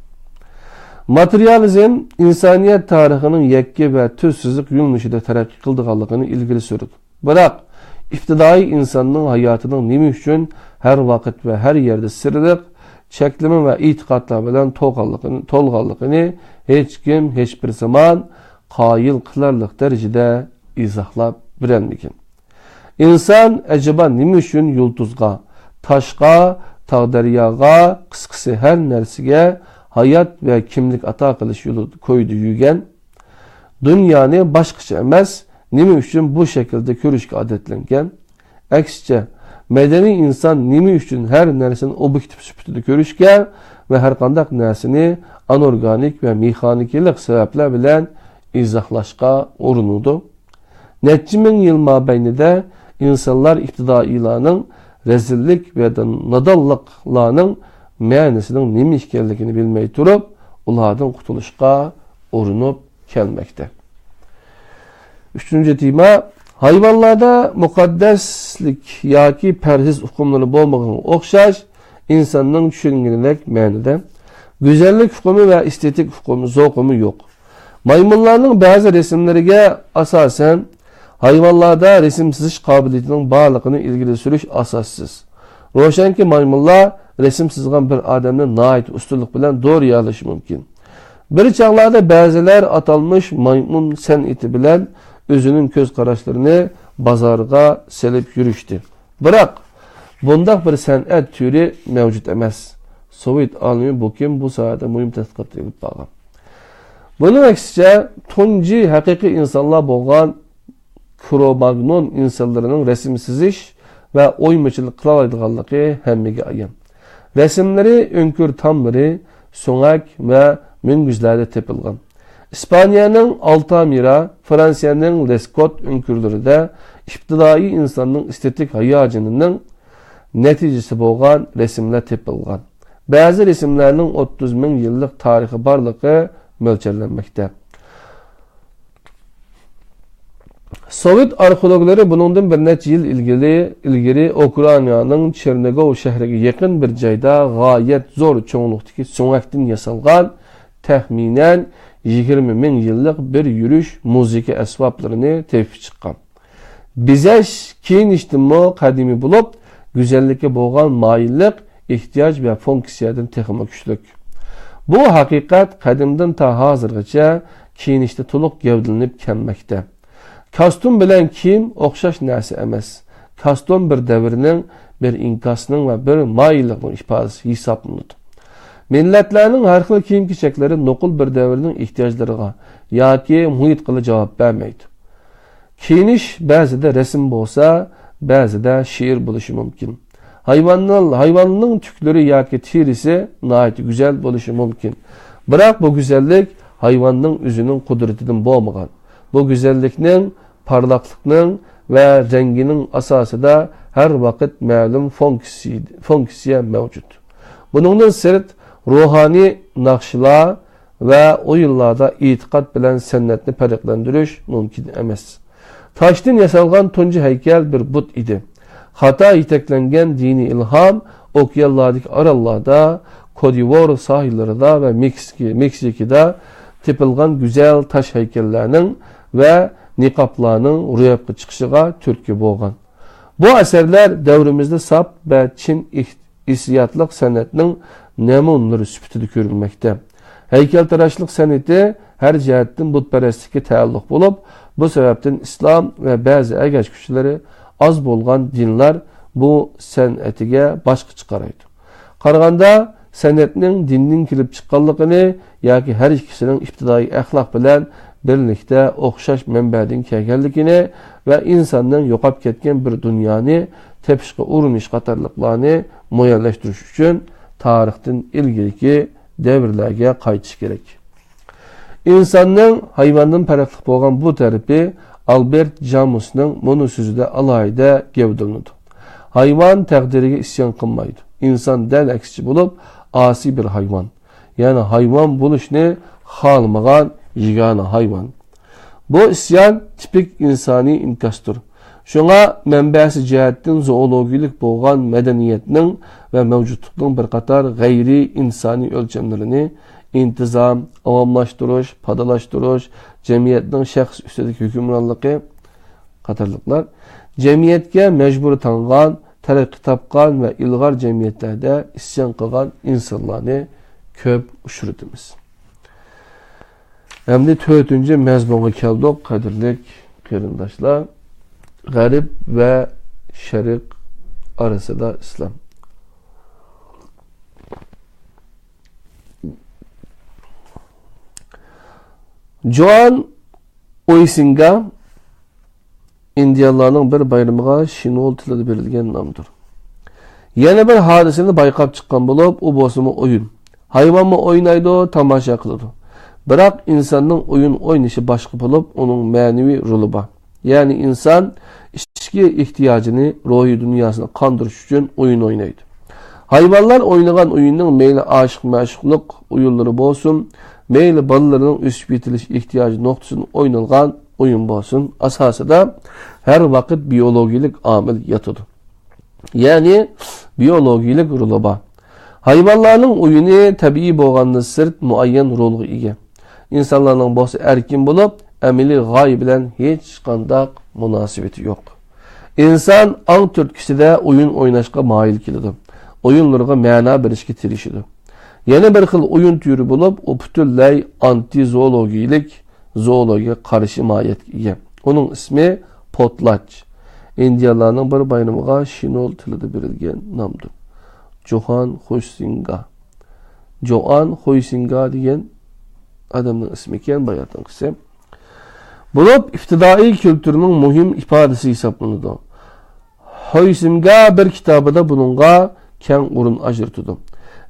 ماتېرىيالىزم ئىنسانىيەت تارىخىنىڭ يەككە ۋە تۈز سىزىق يۆنىلىشىدە تەرەققىي قىلىدىغانلىقىنى ئىلگىرى سۈرىدۇ. بىراق، ئىپتىدائىي ئىنساننىڭ ھاياتىنىڭ نېمە ئۈچۈن ھەر ۋاقىت ۋە ھەر يەردە سىرلىق، چەكلىمە ۋە ئېتىقادلار بىلەن تولغانلىقىنى، تولغانلىقىنى ھېچكىم، ھېچبىر زامان قايىل قىلارلىق دەرىجىدە ئىزاھلاپ بېرەلمىگەن. ئىنسان ئەجەبا نېمە ئۈچۈن يۇلتۇزغا، تاشقا، تاغ-دەرياغا، قىسقىسى ھەر نەرسىگە ھايات ۋە كىملىك ئاتا قىلىش يولىدا كويىدا يۈرگەن؟ دۇنيانى باشقىچە ئەمەس، نېمە ئۈچۈن بۇ شەكىلدە كۆرۈشكە ئادەتلەنگەن؟ ئەكسىچە، مەدەنىي ئىنسان نېمە ئۈچۈن ھەر نەرسىنى ئوبيېكتىپ سۈپىتىدە كۆرۈشكە ۋە ھەرقانداق نەرسىنى ئانورگانىك ۋە مېخانىكىلىق سەۋەبلەر بىلەن ئىزاھلاشقا ئۇرۇنىدۇ؟ نەچچە مىڭ يىل مابەينىدە ئىنسانلار ئىپتىدائىيلارنىڭ رەزىللىك ۋە نادانلىقلارنىڭ مەنىسىنىڭ نېمە ئىكەنلىكىنى بىلمەي تۇرۇپ، ئۇلاردىن قۇتۇلۇشقا ئۇرۇنۇپ كەلمەكتە. ئۈچىنچى تېما، ھايۋانلاردا مۇقەددەسلىك ياكى پەرھىز ئۇقۇملىرى بولمىغانغا ئوخشاش، ئىنساننىڭ چۈشەنگىنىدەك مەنىدە گۈزەللىك ئۇقۇمى ۋە ئېستېتىك ئۇقۇمى، زوقۇمى يوق. مايمۇنلارنىڭ بەزى رەسىملىرىگە ئاساسەن، ھايۋانلاردا رەسىم سىزىش قابىلىيىتىنىڭ بارلىقىنى ئىلگىرى سۈرۈش ئاساسسىز. روشەنكى، مايمۇنلار رەسىم سىزغان بىر ئادەمنى ناھايىتى ئۇستىلىق بىلەن دورىيالىشى مۇمكىن. بىر چاغلاردا بەزىلەر ئاتالمىش مايمۇن سەنئىتى بىلەن ئۆزىنىڭ كۆز قاراشلىرىنى بازارغا سېلىپ يۈرۈشتى. بىراق، بۇنداق بىر سەنئەت تۈرى مەۋجۇت ئەمەس. سوۋېت ئالىمى بوكىم بۇ ساھەدە مۇھىم تەتقىقات ئېلىپ بارغان. بۇنىڭ ئەكسىچە، تۇنجى ھەقىقىي ئىنسانلار بولغان كرو-ماگنون ئىنسانلىرىنىڭ رەسىم سىزىش ۋە ئويمىچىلىق قىلالايدىغانلىقى ھەممىگە ئايان. رەسىملىرى ئۆڭكۈر تاملىرى، سۆڭەك ۋە مۈڭگۈزلەردە تېپىلغان. ئىسپانىيەنىڭ ئالتامىرا، فرانسىيەنىڭ لېسكوت ئۆڭكۈرلىرىدە ئىپتىدائىي ئىنساننىڭ ئېستېتىك ھاياجىنىنىڭ نەتىجىسى بولغان رەسىملەر تېپىلغان. بەزى رەسىملەرنىڭ ئوتتۇز مىڭ يىللىق تارىخى بارلىقى مۆلچەرلەنمەكتە. سوۋېت ئارخېئولوگلىرى بۇنىڭدىن بىر نەچچە يىل ئىلگىرى، ئىلگىرى ئۇكرائىنانىڭ چېرنىگوۋ شەھىرىگە يېقىن بىر جايدا غايەت زور چوڭلۇقتىكى سۆڭەكتىن ياسالغان تەخمىنەن يىگىرمە مىڭ يىللىق بىر يۈرۈش مۇزىكا ئەسۋابلىرىنى تېپىپ چىققان. بېزەش كىيىنىشتىنمۇ قەدىمىي بولۇپ، گۈزەللىككە بولغان مايىللىق ئېھتىياج ۋە فۇنكسىيەدىن تېخىمۇ كۈچلۈك. بۇ ھەقىقەت قەدىمدىن تا ھازىرغىچە كىيىنىشتە تولۇق گەۋدىلىنىپ كەلمەكتە. كاستيۇم بىلەن كىيىم ئوخشاش نەرسە ئەمەس. كاستيۇم بىر دەۋرنىڭ، بىر ئىنكاسنىڭ ۋە بىر مايىللىقنىڭ ئىپادىسى ھېسابلىنىدۇ. مىللەتلەرنىڭ ھەر خىل كىيىم-كېچەكلىرى نوقۇل بىر دەۋرنىڭ ئېھتىياجلىرىغا ياكى مۇھىتقىلا جاۋاب بەرمەيدۇ. كىيىنىش بەزىدە رەسىم بولسا، بەزىدە شېئىر بولۇشى مۇمكىن. ھايۋاننىڭ، ھايۋاننىڭ تۈكلىرى ياكى تېرىسى ناھايىتى گۈزەل بولۇشى مۇمكىن. بىراق بۇ گۈزەللىك ھايۋاننىڭ ئۆزىنىڭ قۇدرىتىدىن بولمىغان. بۇ گۈزەللىكنىڭ، پارلاقلىقنىڭ ۋە رەڭگىنىڭ ئاساسىدا ھەر ۋاقىت مەلۇم فۇنكسىي-، فۇنكسىيە مەۋجۇت. بۇنىڭدىن سىرت، روھانىي ناخشىلار ۋە ئويۇنلاردا ئېتىقاد بىلەن سەنئەتنى پەرقلەندۈرۈش مۇمكىن ئەمەس. تاشتىن ياسالغان تۇنجى ھەيكەل بىر بۇت ئىدى. خاتا يېتەكلەنگەن دىنىي ئىلھام ئوكيانلاردىكى ئاراللاردا، كودىۋور ساھىللىرىدا ۋە مېكسىكى-، مېكسىكىدا تېپىلغان گۈزەل تاش ھەيكەللەرنىڭ ۋە نىقابلارنىڭ روياپقا چىقىشىغا تۈرتكە بولغان. بۇ ئەسەرلەر دەۋرىمىزدە ساپ ۋە چىن ئىھ-، ھېسسىياتلىق سەنئەتنىڭ نەمۇنىلىرى سۈپىتىدە كۆرۈلمەكتە. ھەيكەلتىراشلىق سەنئىتى ھەر جەھەتتىن بۇتپەرەسلىككە تەئەللۇق بولۇپ، بۇ سەۋەبتىن ئىسلام ۋە بەزى ئەگەشكۈچىلىرى ئاز بولغان دىنلار بۇ سەنئىتىگە باشقىچە قارايدۇ. قارىغاندا، سەنئەتنىڭ دىندىن كېلىپ چىققانلىقىنى ياكى ھەر ئىككىسىنىڭ ئىپتىدائىي ئەخلاق بىلەن بىرلىكتە ئوخشاش مەنبەدىن كەلگەنلىكىنى ۋە ئىنساننىڭ يوقاپ كەتكەن بىر دۇنيانى تېپىشقا ئۇرۇنۇش قاتارلىقلارنى مۇئەييەنلەشتۈرۈش ئۈچۈن تارىختىن ئىلگىرىكى دەۋرلەرگە قايتىش كېرەك. ئىنساننىڭ ھايۋاندىن پەرقلىق بولغان بۇ تەرىپى ئالبېرت جامۇسنىڭ مۇنۇ سۆزىدە ئالاھىدە گەۋدىلىنىدۇ. ھايۋان تەقدىرىگە ئىسيان قىلمايدۇ. ئىنسان دەل ئەكسىچە بولۇپ، ئاسىي بىر ھايۋان. يەنى ھايۋان بولۇشنى خالىمىغان يېگانە ھايۋان. بۇ ئىسيان تىپىك ئىنسانىي ئىنكاستۇر. شۇڭا مەنبەسى جەھەتتىن زوئولوگىيىلىك بولغان مەدەنىيەتنىڭ ۋە مەۋجۇتلۇقنىڭ بىر قاتار غەيرىي ئىنسانىي ئۆلچەملىرىنى، ئىنتىزام، ئاۋاملاشتۇرۇش، پادالاشتۇرۇش، جەمئىيەتنىڭ شەخس ئۈستىدىكى ھۆكۈمرانلىقى قاتارلىقلار، جەمئىيەتكە مەجبۇرىي تاڭغان، تەرەققىي تاپقان ۋە ئىلغار جەمئىيەتلەردە ئىسيان قىلغان ئىنسانلارنى كۆپ ئۇچرىتىمىز. ئەمدى تۆتىنچى مەزمۇنغا كەلدۇق، قەدىرلىك قېرىنداشلار. غەرب ۋە شەرق ئارىسىدا ئىسلام. جوئان ئويسىنگا ئىندىيانلارنىڭ بىر بايرىمىغا شىنۇل تىلىدا بېرىلگەن نامدۇر. يەنە بىر ھادىسىنى بايقاپ چىققان بولۇپ، ئۇ بولسىمۇ ئويۇن. ھايۋانمۇ ئوينايدۇ، تاماشا قىلىدۇ. بىراق ئىنساننىڭ ئويۇن ئوينىشى باشقا بولۇپ، ئۇنىڭ مەنىۋى رولى بار. يەنى ئىنسان ئىچكى ئېھتىياجىنى، روھىي دۇنياسىنى قاندۇرۇش ئۈچۈن ئويۇن ئوينايدۇ. ھايۋانلار ئوينىغان ئويۇننىڭ مەيلى ئاشىق-مەشۇقلۇق ئويۇنلىرى بولسۇن، مەيلى بالىلىرىنىڭ ئۆسۈپ يېتىلىش ئېھتىياجى نۇقتىسىدىن ئوينالغان ئويۇن بولسۇن، ئاساسىدا ھەر ۋاقىت بىيولوگىيىلىك ئامىل ياتىدۇ. يەنى بىيولوگىيىلىك رولى بار. ھايۋانلارنىڭ ئويۇنى تەبىئىي بولغاندىن سىرت مۇئەييەن رولغا ئىگە. ئىنسانلارنىڭ بولسا ئەركىن بولۇپ، ئەمەلىي غايە بىلەن ھېچقانداق مۇناسىۋىتى يوق. ئىنسان ئاڭ تۈرتكىسىدە ئويۇن ئويناشقا مايىل كېلىدۇ. ئويۇنلىرىغا مەنا بېرىشكە تىرىشىدۇ. يەنە بىر خىل ئويۇن تۈرى بولۇپ، ئۇ پۈتۈنلەي ئانتىزوولوگىيىلىك، زوولوگىيەگە قارشى ماھىيەتكە ئىگە. ئۇنىڭ ئىسمى پوتلاچ. ئىندىيانلارنىڭ بىر بايرىمىغا شىنۇل تىلىدا بېرىلگەن نامدۇر. جوئان خويسىنگا. جوئان خويسىنگا دېگەن ئادەمنىڭ ئىسمى ئىكەن، باياتىنقىسى. بولۇپ، ئىپتىدائىي كۈلتۈرنىڭ مۇھىم ئىپادىسى ھېسابلىنىدۇ. خويسىنگا بىر كىتابىدا بۇنىڭغا كەڭ ئورۇن ئاجرىتىدۇ.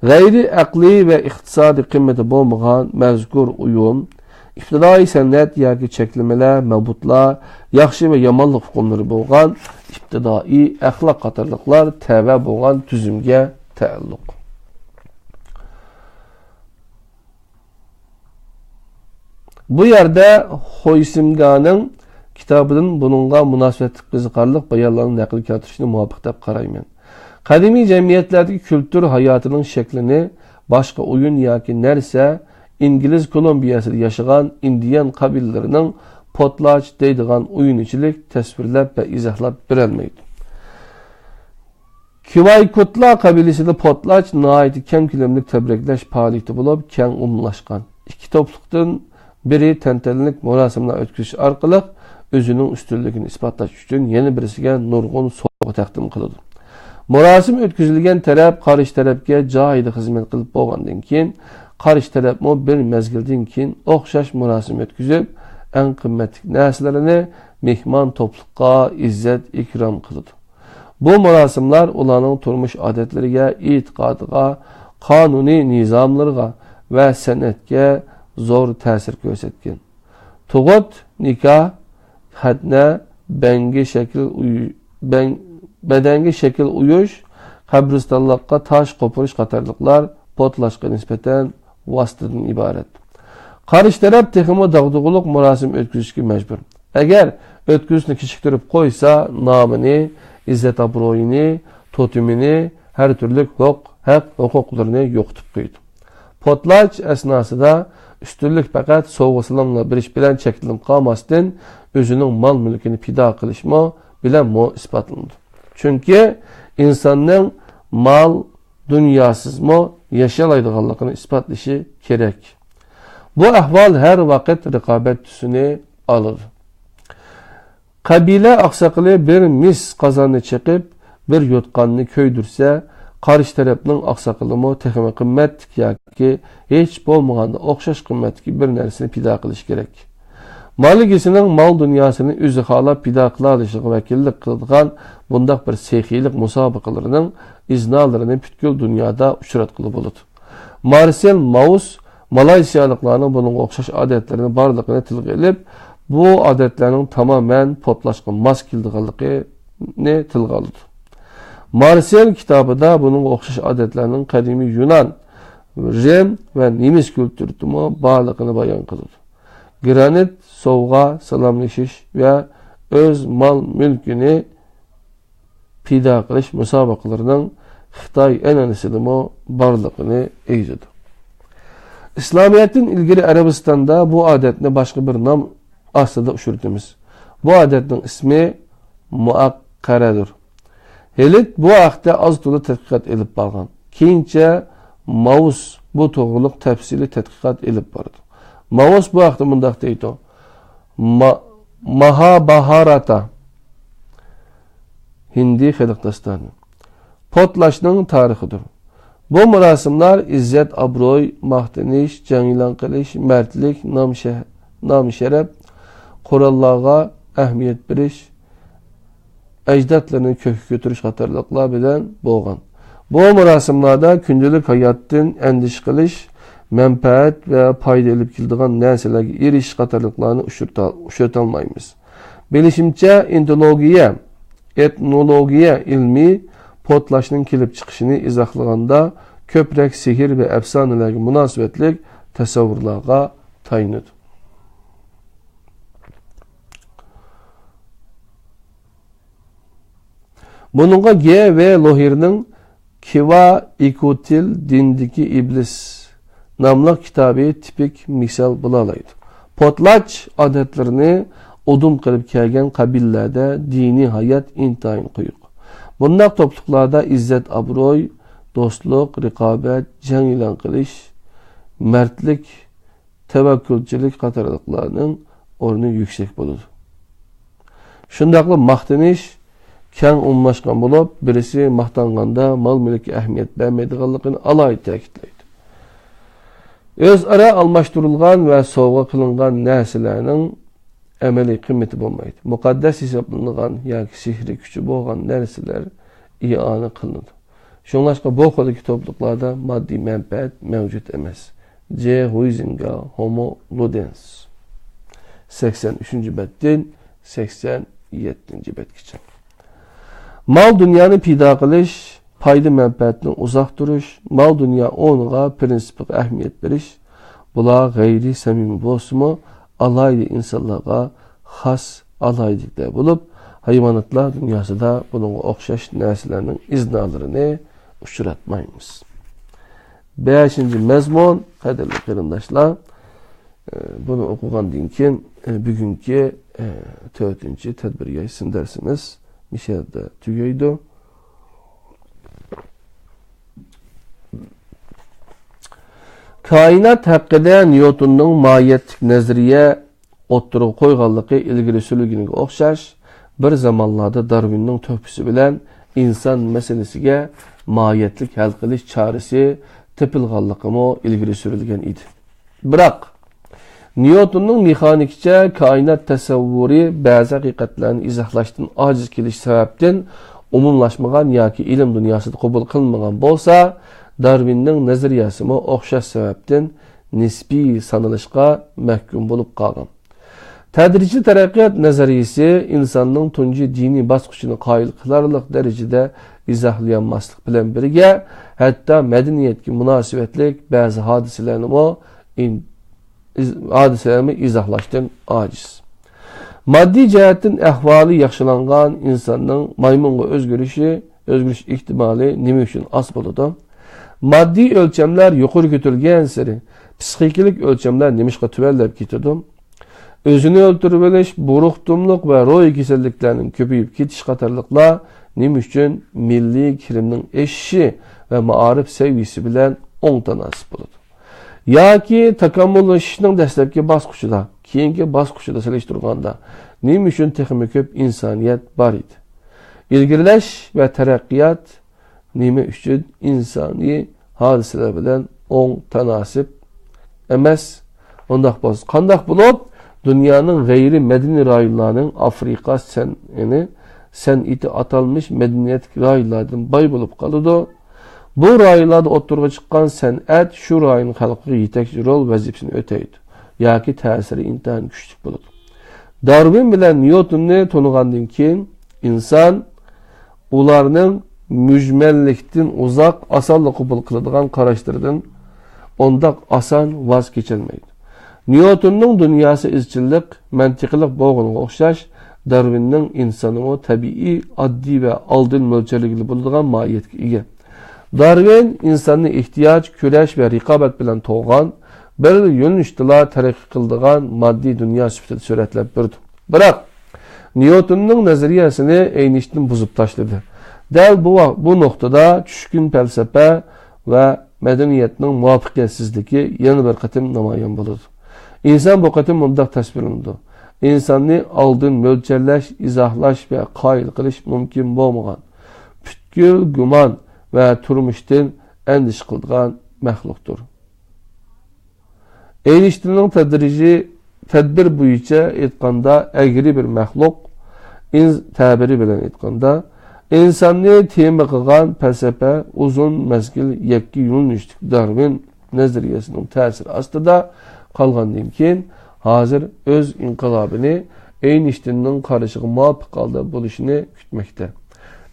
غەيرىي ئەقلىي ۋە ئىقتىسادىي قىممىتى بولمىغان مەزكۇر ئويۇن، ئىپتىدائىي سەنئەت ياكى چەكلىمىلەر، مەبۇتلار، ياخشى ۋە يامانلىق ئۇقۇملىرى بولغان ئىپتىدائىي ئەخلاق قاتارلىقلار تەۋە بولغان تۈزۈمگە تەئەللۇق. بۇ يەردە خويسىمگانىڭ كىتابىدىن بۇنىڭغا مۇناسىۋەتلىك قىزىقارلىق بايانلارنى نەقىل كەلتۈرۈشنى مۇۋاپىق دەپ قارايمەن. قەدىمىي جەمئىيەتلەردىكى كۈلتۈر ھاياتىنىڭ شەكلىنى باشقا ئويۇن ياكى نەرسە، ئىنگلىز كولومبىيەسىدە ياشىغان ئىندىيان قەبىلىلىرىنىڭ پوتلاچ دەيدىغان ئويۇنىچىلىك تەسۋىرلەپ ۋە ئىزاھلاپ بېرەلمەيدۇ. كىۋايكۇتلار قەبىلىسىدە پوتلاچ ناھايىتى كەڭ كۆلەملىك تەبرىكلەش پائالىيىتى بولۇپ، كەڭ ئومۇملاشقان. ئىككى توپلۇقتىن بىرى تەنتەنىلىك مۇراسىملار ئۆتكۈزۈش ئارقىلىق ئۆزىنىڭ ئۈستۈنلۈكىنى ئىسپاتلاش ئۈچۈن يەنە بىرسىگە نۇرغۇن سوۋغا تەقدىم قىلىدۇ. مۇراسىم ئۆتكۈزۈلگەن تەرەپ قارشى تەرەپكە جايىدا خىزمەت قىلىپ بولغاندىن كېيىن، قارشى تەرەپمۇ بىر مەزگىلدىن كېيىن ئوخشاش مۇراسىم ئۆتكۈزۈپ، ئەڭ قىممەتلىك نەرسىلىرىنى مېھمان توپلۇققا ئىززەت-ئىكرام قىلىدۇ. بۇ مۇراسىملار ئۇلارنىڭ تۇرمۇش ئادەتلىرىگە، ئېتىقادىغا، قانۇنىي نىزاملىرىغا ۋە سەنئەتكە زور تەسىر كۆرسەتكەن. تۇغۇت، نىكاھ، خەتنە، بەڭگە شەكىل ئۇيۇ-، بەڭ-، بەدەنگە شەكىل ئويۇش، قەبرىستانلىققا تاش قوپۇرۇش قاتارلىقلار پوتلاشقا نىسبەتەن ۋاسىتىدىن ئىبارەت. قارشى تەرەپ تېخىمۇ داغدۇغىلىق مۇراسىم ئۆتكۈزۈشكە مەجبۇر. ئەگەر ئۆتكۈزۈشنى كېچىكتۈرۈپ قويسا، نامىنى، ئىززەت-ئابرۇيىنى، توتېمىنى، ھەر تۈرلۈك ھوق-، ھەق-ھوقۇقلىرىنى يوقىتىپ قويىدۇ. پوتلاچ ئەسناسىدا ئۈستۈنلۈك پەقەت سوۋغا-سالاملار بېرىش بىلەن چەكلىنىپ قالماستىن، ئۆزىنىڭ مال-مۈلكىنى پىدا قىلىشمۇ بىلەنمۇ ئىسپاتلىنىدۇ. چۈنكى ئىنساننىڭ مال دۇنياسىزمۇ ياشىيالايدىغانلىقىنى ئىسپاتلىشى كېرەك. بۇ ئەھۋال ھەر ۋاقىت رىقابەت تۈسىنى ئالىدۇ. قەبىلە ئاقساقىلى بىر مىس قازاننى چېقىپ، بىر يوتقاننى كۆيدۈرسە، قارشى تەرەپنىڭ ئاقساقىلىمۇ تېخىمۇ قىممەتلىك ياكى ھېچ بولمىغاندا ئوخشاش قىممەتتىكى بىر نەرسىنى پىدا قىلىشى كېرەك. مال ئىگىسىنىڭ مال دۇنياسىنى ئۆزى خالاپ پىدا قىلالىشىغا ۋەكىللىك قىلىدىغان بۇنداق بىر سېخىيلىق مۇسابىقىلىرىنىڭ ئىزنالىرىنى پۈتكۈل دۇنيادا ئۇچراتقىلى بولىدۇ. مارسېل ماۋس مالايسىيالىقلارنىڭ بۇنىڭغا ئوخشاش ئادەتلىرىنى بارلىقىنى تىلغا ئېلىپ، بۇ ئادەتلەرنىڭ تامامەن پوتلاشقا ماس كېلىدىغانلىقىنى تىلغا ئالىدۇ. مارسېل كىتابىدا بۇنىڭغا ئوخشاش ئادەتلەرنىڭ قەدىمىي يۇنان، رىم ۋە نېمىس كۈلتۈرىدىمۇ بارلىقىنى بايان قىلىدۇ. گرانىت، سوۋغا، سالاملىشىش ۋە ئۆز مال-مۈلكىنى پىدا قىلىش مۇسابىقىلىرىنىڭ خىتاي ئەنئەنىسىدىمۇ بارلىقىنى ئېيتىدۇ. ئىسلامىيەتتىن ئىلگىرى ئەرەبىستاندا بۇ ئادەتنى باشقا بىر نام ئاستىدا ئۇچرىتىمىز. بۇ ئادەتنىڭ ئىسمى مۇئەققەرەدۇر. ھېلىت بۇ ھەقتە ئاز-تولا تەتقىقات ئېلىپ بارغان. كېيىنچە ماۋس بۇ توغرۇلۇق تەپسىلىي تەتقىقات ئېلىپ بارىدۇ. ماۋس بۇ ھەقتە مۇنداق دەيدۇ: ما-، ماھابھاراتا، ھىندىي خەلق داستانى، پوتلاشنىڭ تارىخىدۇر. بۇ مۇراسىملار ئىززەت-ئابرۇي، ماختىنىش، جەڭ ئېلان قىلىش، مەردلىك، نام-شە-، نام-شەرەپ، قوراللارغا ئەھمىيەت بېرىش، ئەجدادلىرىنى كۆككە كۆتۈرۈش قاتارلىقلار بىلەن بولغان. بۇ مۇراسىملاردا كۈندىلىك ھاياتتىن ئەندىشە قىلىش، مەنپەئەت ۋە پايدا ئېلىپ كېلىدىغان نەرسىلەرگە ئېرىشىش قاتارلىقلارنى ئۇچرىتا-، ئۇچرىتالمايمىز. بىلىشىمچە، ئېتنولوگىيە، ئېتنولوگىيە ئىلمى پوتلاشنىڭ كېلىپ چىقىشىنى ئىزاھلىغاندا، كۆپرەك سېھىر ۋە ئەپسانىلەرگە مۇناسىۋەتلىك تەسەۋۋۇرلارغا تايىنىدۇ. بۇنىڭغا گې ۋې لوھىرنىڭ كىۋا ئىكۇتىل دىندىكى ئىبلىس ناملىق كىتابى تىپىك مىسال بولالايدۇ. پوتلاچ ئادەتلىرىنى ئۇدۇم قىلىپ كەلگەن قەبىلىلەردە دىنىي ھايات ئىنتايىن قويۇق. بۇنداق توپلۇقلاردا ئىززەت-ئابرۇي، دوستلۇق، رىقابەت، جەڭ ئېلان قىلىش، مەردلىك، تەۋەككۈلچىلىك قاتارلىقلارنىڭ ئورنى يۈكسەك بولىدۇ. شۇنداقلا ماختىنىش كەڭ ئومۇملاشقان بولۇپ، بىرسى ماختانغاندا مال-مۈلۈككە ئەھمىيەت بەرمەيدىغانلىقىنى ئالاھىدە تەكىتلەيدۇ. ئۆزئارا ئالماشتۇرۇلغان ۋە سوۋغا قىلىنغان نەرسىلەرنىڭ ئەمەلىي قىممىتى بولمايدۇ. مۇقەددەس ھېسابلىنىدىغان ياكى سېھرىي كۈچى بولغان نەرسىلەر ئىئانە قىلىنىدۇ. شۇڭلاشقا بۇ خىلدىكى توپلۇقلاردا ماددىي مەنپەئەت مەۋجۇت ئەمەس. جې ھۇيزىنگا، ھومو لۇدېنس. سەكسەن ئۈچىنچى بەتتىن سەكسەن يەتتىنچى بەتكىچە. مال-دۇنيانى پىدا قىلىش، پايدا-مەنپەئەتنى ئۇزاق تۇرۇش، مال-دۇنيا ئورنىغا پىرىنسىپقا ئەھمىيەت بېرىش، بۇلار غەيرىي سەمىمىي بولسىمۇ، ئالاھىدە ئىنسانلارغا خاس ئالاھىدىلىكلەر بولۇپ، ھايۋاناتلار دۇنياسىدا بۇنىڭغا ئوخشاش نەرسىلەرنىڭ ئىزنالىرىنى ئۇچراتمايمىز. بەشىنچى مەزمۇن، قەدىرلىك قېرىنداشلار، ئە، بۇنى ئوقۇغاندىن كېيىن، ئە، بۈگۈنكى، ئە، تۆتىنچى تەدبىر يايسىن دەرسىمىز مۇشۇ يەردە تۈگەيدۇ. كائىنات ھەققىدە نيۇتوننىڭ ماھىيەتلىك نەزەرىيە ئوتتۇرىغا قويغانلىقى ئىلگىرى سۈرۈلگىنىگە ئوخشاش، بىر زامانلاردا دارۋىننىڭ تۆھپىسى بىلەن ئىنسان مەسىلىسىگە ماھىيەتلىك ھەل قىلىش چارىسى تېپىلغانلىقىمۇ ئىلگىرى سۈرۈلگەن ئىدى. بىراق، نيۇتوننىڭ مېخانىكىچە كائىنات تەسەۋۋۇرى بەزى ھەقىقەتلەرنى ئىزاھلاشتىن ئاجىز كېلىشى سەۋەبتىن ئومۇملاشمىغان ياكى ئىلىم دۇنياسىدا قوبۇل قىلىنمىغان بولسا، دارۋىننىڭ نەزەرىيەسىمۇ ئوخشاش سەۋەبتىن نىسپىي سانىلىشقا مەھكۇم بولۇپ قالغان. تەدرىجىي تەرەققىيات نەزەرىيىسى ئىنساننىڭ تۇنجى دىنىي باسقۇچىنى قايىل قىلارلىق دەرىجىدە ئىزاھلىيالماسلىق بىلەن بىرگە، ھەتتا مەدەنىيەتكە مۇناسىۋەتلىك بەزى ھادىسىلەرنىمۇ ئىن-، ئىز-، ھادىسىلەرنىمۇ ئىزاھلاشتىن ئاجىز. ماددىي جەھەتتىن ئەھۋالى ياخشىلانغان ئىنساننىڭ مايمۇنغا ئۆزگىرىشى، ئۆزگىرىش ئېھتىمالى نېمە ئۈچۈن ئاز بولىدۇ؟ ماددىي ئۆلچەملەر يۇقىرى كۆتۈرۈلگەنسېرى، پسىخىكىلىق ئۆلچەملەر نېمىشقا تۆۋەنلەپ كېتىدۇ؟ ئۆزىنى ئۆلتۈرۈۋېلىش، بۇرۇقتۇملۇق ۋە روھىي كېسەللىكلەرنىڭ كۆپىيىپ كېتىشى قاتارلىقلار نېمە ئۈچۈن مىللىي كىرىمنىڭ ئېشىشى ۋە مائارىپ سەۋىيەسى بىلەن ئوڭ تاناسىپ بولىدۇ؟ ياكى تاكامۇللىشىشنىڭ دەسلەپكى باسقۇچىدا، كېيىنكى باسقۇچىدا سېلىشتۇرغاندا نېمە ئۈچۈن تېخىمۇ كۆپ ئىنسانىيەت بار ئىدى؟ ئىلگىرىلەش ۋە تەرەققىيات نېمە ئۈچۈن ئىنسانىي ھادىسىلەر بىلەن ئوڭ تاناسىپ ئەمەس؟ ئۇنداق بولسا، قانداق بولۇپ دۇنيانىڭ غەيرىي مەدەنىي رايونلارنىڭ ئافرىقا سەنئىنى، سەنئىتى ئاتالمىش مەدەنىيەتلىك رايونلاردىن باي بولۇپ قالىدۇ؟ بۇ رايونلاردا ئوتتۇرىغا چىققان سەنئەت شۇ رايون خەلقىگە يېتەكچى رول ۋەزىپىسىنى ئۆتەيدۇ ياكى تەسىرى ئىنتايىن كۈچلۈك بولىدۇ. دارۋىن بىلەن نيۇتوننى تونۇغاندىن كېيىن، ئىنسان ئۇلارنىڭ مۈجمەللىكتىن ئۇزاق، ئاسانلا قوبۇل قىلىدىغان قاراشلىرىدىن ئۇنداق ئاسان ۋاز كېچەلمەيدۇ. نيۇتوننىڭ دۇنياسى ئىزچىللىق، مەنتىقىلىق بولغىنىغا ئوخشاش، دارۋىننىڭ ئىنسانىمۇ تەبىئىي، ئاددىي ۋە ئالدىن مۆلچەرلىگىلى بولىدىغان ماھىيەتكە ئىگە. دارۋىن ئىنساننى ئېھتىياج، كۈرەش ۋە رىقابەت بىلەن تولغان، بىر يۆنىلىشتىلا تەرەققىي قىلىدىغان ماددىي دۇنيا سۈپىتىدە سۈرەتلەپ بېرىدۇ. بىراق، نيۇتوننىڭ نەزەرىيەسىنى ئەينىشتىن بۇزۇپ تاشلىدى. دەل بۇ ۋاق-، بۇ نۇقتىدا چۈشكۈن پەلسەپە ۋە مەدەنىيەتنىڭ مۇۋەپپەقىيەتسىزلىكى يەنە بىر قېتىم نامايان بولىدۇ. ئىنسان بۇ قېتىم مۇنداق تەسۋىرلىنىدۇ: ئىنساننى ئالدىن مۆلچەرلەش، ئىزاھلاش ۋە قايىل قىلىش مۇمكىن بولمىغان، پۈتكۈل گۇمان ۋە تۇرمۇشتىن ئەندىشە قىلىدىغان مەخلۇقتۇر. ئېينىشتىننىڭ تەدرىجىي تەدبىر بويىچە ئېيتقاندا ئەگرى بىر مەخلۇق، ئىنس-، تەبىرى بىلەن ئېيتقاندا، ئىنساننى تېما قىلغان پەلسەپە ئۇزۇن مەزگىل يەككە يۆنىلىشلىك دارۋىن نەزەرىيەسىنىڭ تەسىرى ئاستىدا قالغاندىن كېيىن، ھازىر ئۆز ئىنقىلابىنى ئېينىشتىننىڭ قارىشىغا مۇۋاپىق ھالدا بولۇشىنى كۈتمەكتە.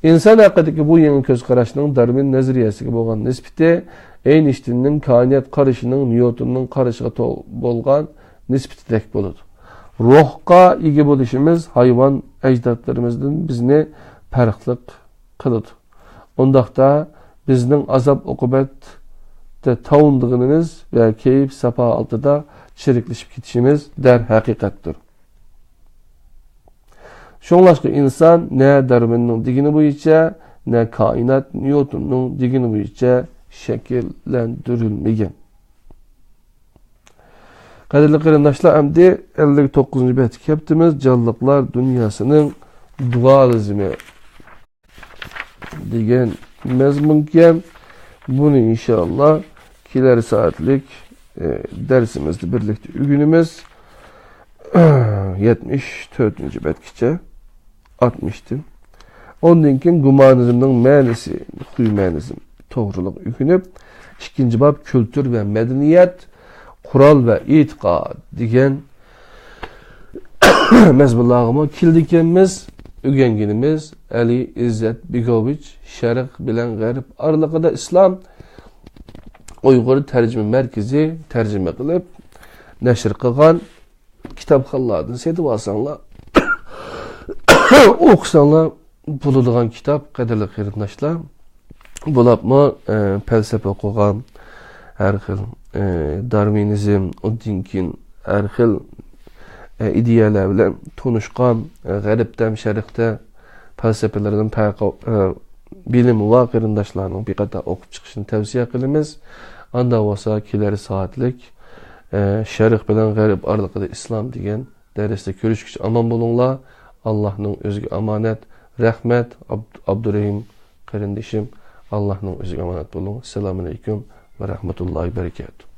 ئىنسان ھەققىدىكى بۇ يېڭى كۆز قاراشنىڭ دارۋىن نەزەرىيەسىگە بولغان نىسبىتى ئېينىشتىننىڭ كائىنات قارىشىنىڭ نيۇتوننىڭ قارىشىغا تو-، بولغان نىسبىتىدەك بولىدۇ. روھقا ئىگە بولۇشىمىز ھايۋان ئەجدادلىرىمىزدىن بىزنى پەرقلىق قىلىدۇ. ئۇنداقتا بىزنىڭ ئازاب-ئوقۇبەتتە تاۋۇنىدىغىنىمىز ۋە كەيپ-ساپا ئالدىدا چىرىكلىشىپ كېتىشىمىز دەرھەقىقەتتۇر. شۇڭلاشقا ئىنسان نە دارۋىننىڭ دېگىنى بويىچە، نە كائىنات نيۇتوننىڭ دېگىنى بويىچە شەكىللەندۈرۈلمىگەن. قەدىرلىك قېرىنداشلار، ئەمدى ئەللىك توققۇزىنچى بەتكە كەپتىمىز. جانلىقلار دۇنياسىنىڭ دۇئالىزمى دېگەن مەزمۇنكەن. بۇنى ئىنشائاللا كېلەر سائەتلىك، ئە، دەرسىمىزدە بىرلىكتە ئۆگىنىمىز. يەتمىش تۆتىنچى بەتكىچە، ئاتمىشتىن. ئۇندىن كېيىن گۇمانىزمنىڭ مەنىسى، خۇي مەنىزم توغرىلىق ئۆگىنىپ، ئىككىنچى باب كۈلتۈر ۋە مەدەنىيەت، قورال ۋە ئېتىقاد دېگەن مەزمۇنلارغىمۇ كېلىدىكەنمىز. ئۆگەنگىنىمىز ئەلى ئىززەت بېگوۋىچ شەرق بىلەن غەرب ئارىلىقىدا ئىسلام ئۇيغۇر تەرجىمە مەركىزى تەرجىمە قىلىپ نەشر قىلغان، كىتابخانىلاردىن سېتىۋالساڭلار، ئوقۇساڭلار بولىدىغان كىتاب، قەدىرلىك قېرىنداشلار. بولۇپمۇ، ئە، پەلسەپە ئوقۇغان، ھەر خىل، ئە، دارۋىنىزم، ئۇندىن كېيىن ھەر خىل، ئە، ئىدىيەلەر بىلەن تونۇشقان، ئە، غەربتە ھەم شەرقتە پەلسەپىلەردىن پەرق، ئە، بىلىمى بار قېرىنداشلارنىڭ بىر قاتار ئوقۇپ چىقىشىنى تەۋسىيە قىلىمىز. ئاندا بولسا كېلەر سائەتلىك، ئە، شەرق بىلەن غەرب ئارىلىقىدا ئىسلام دېگەن دەرستە كۆرۈشكىچە ئامان بولۇڭلار. ئاللاھنىڭ ئۆزىگە ئامانەت. رەھمەت، ئابد-، ئابدۇرېھىم قېرىندىشىم. ئاللاھنىڭ ئۆزىگە ئامانەت بولۇڭ. ئەسسالامۇئەلەيكۇم ۋە رەھمەتۇللاھى ۋە بەرىكاتۇھ.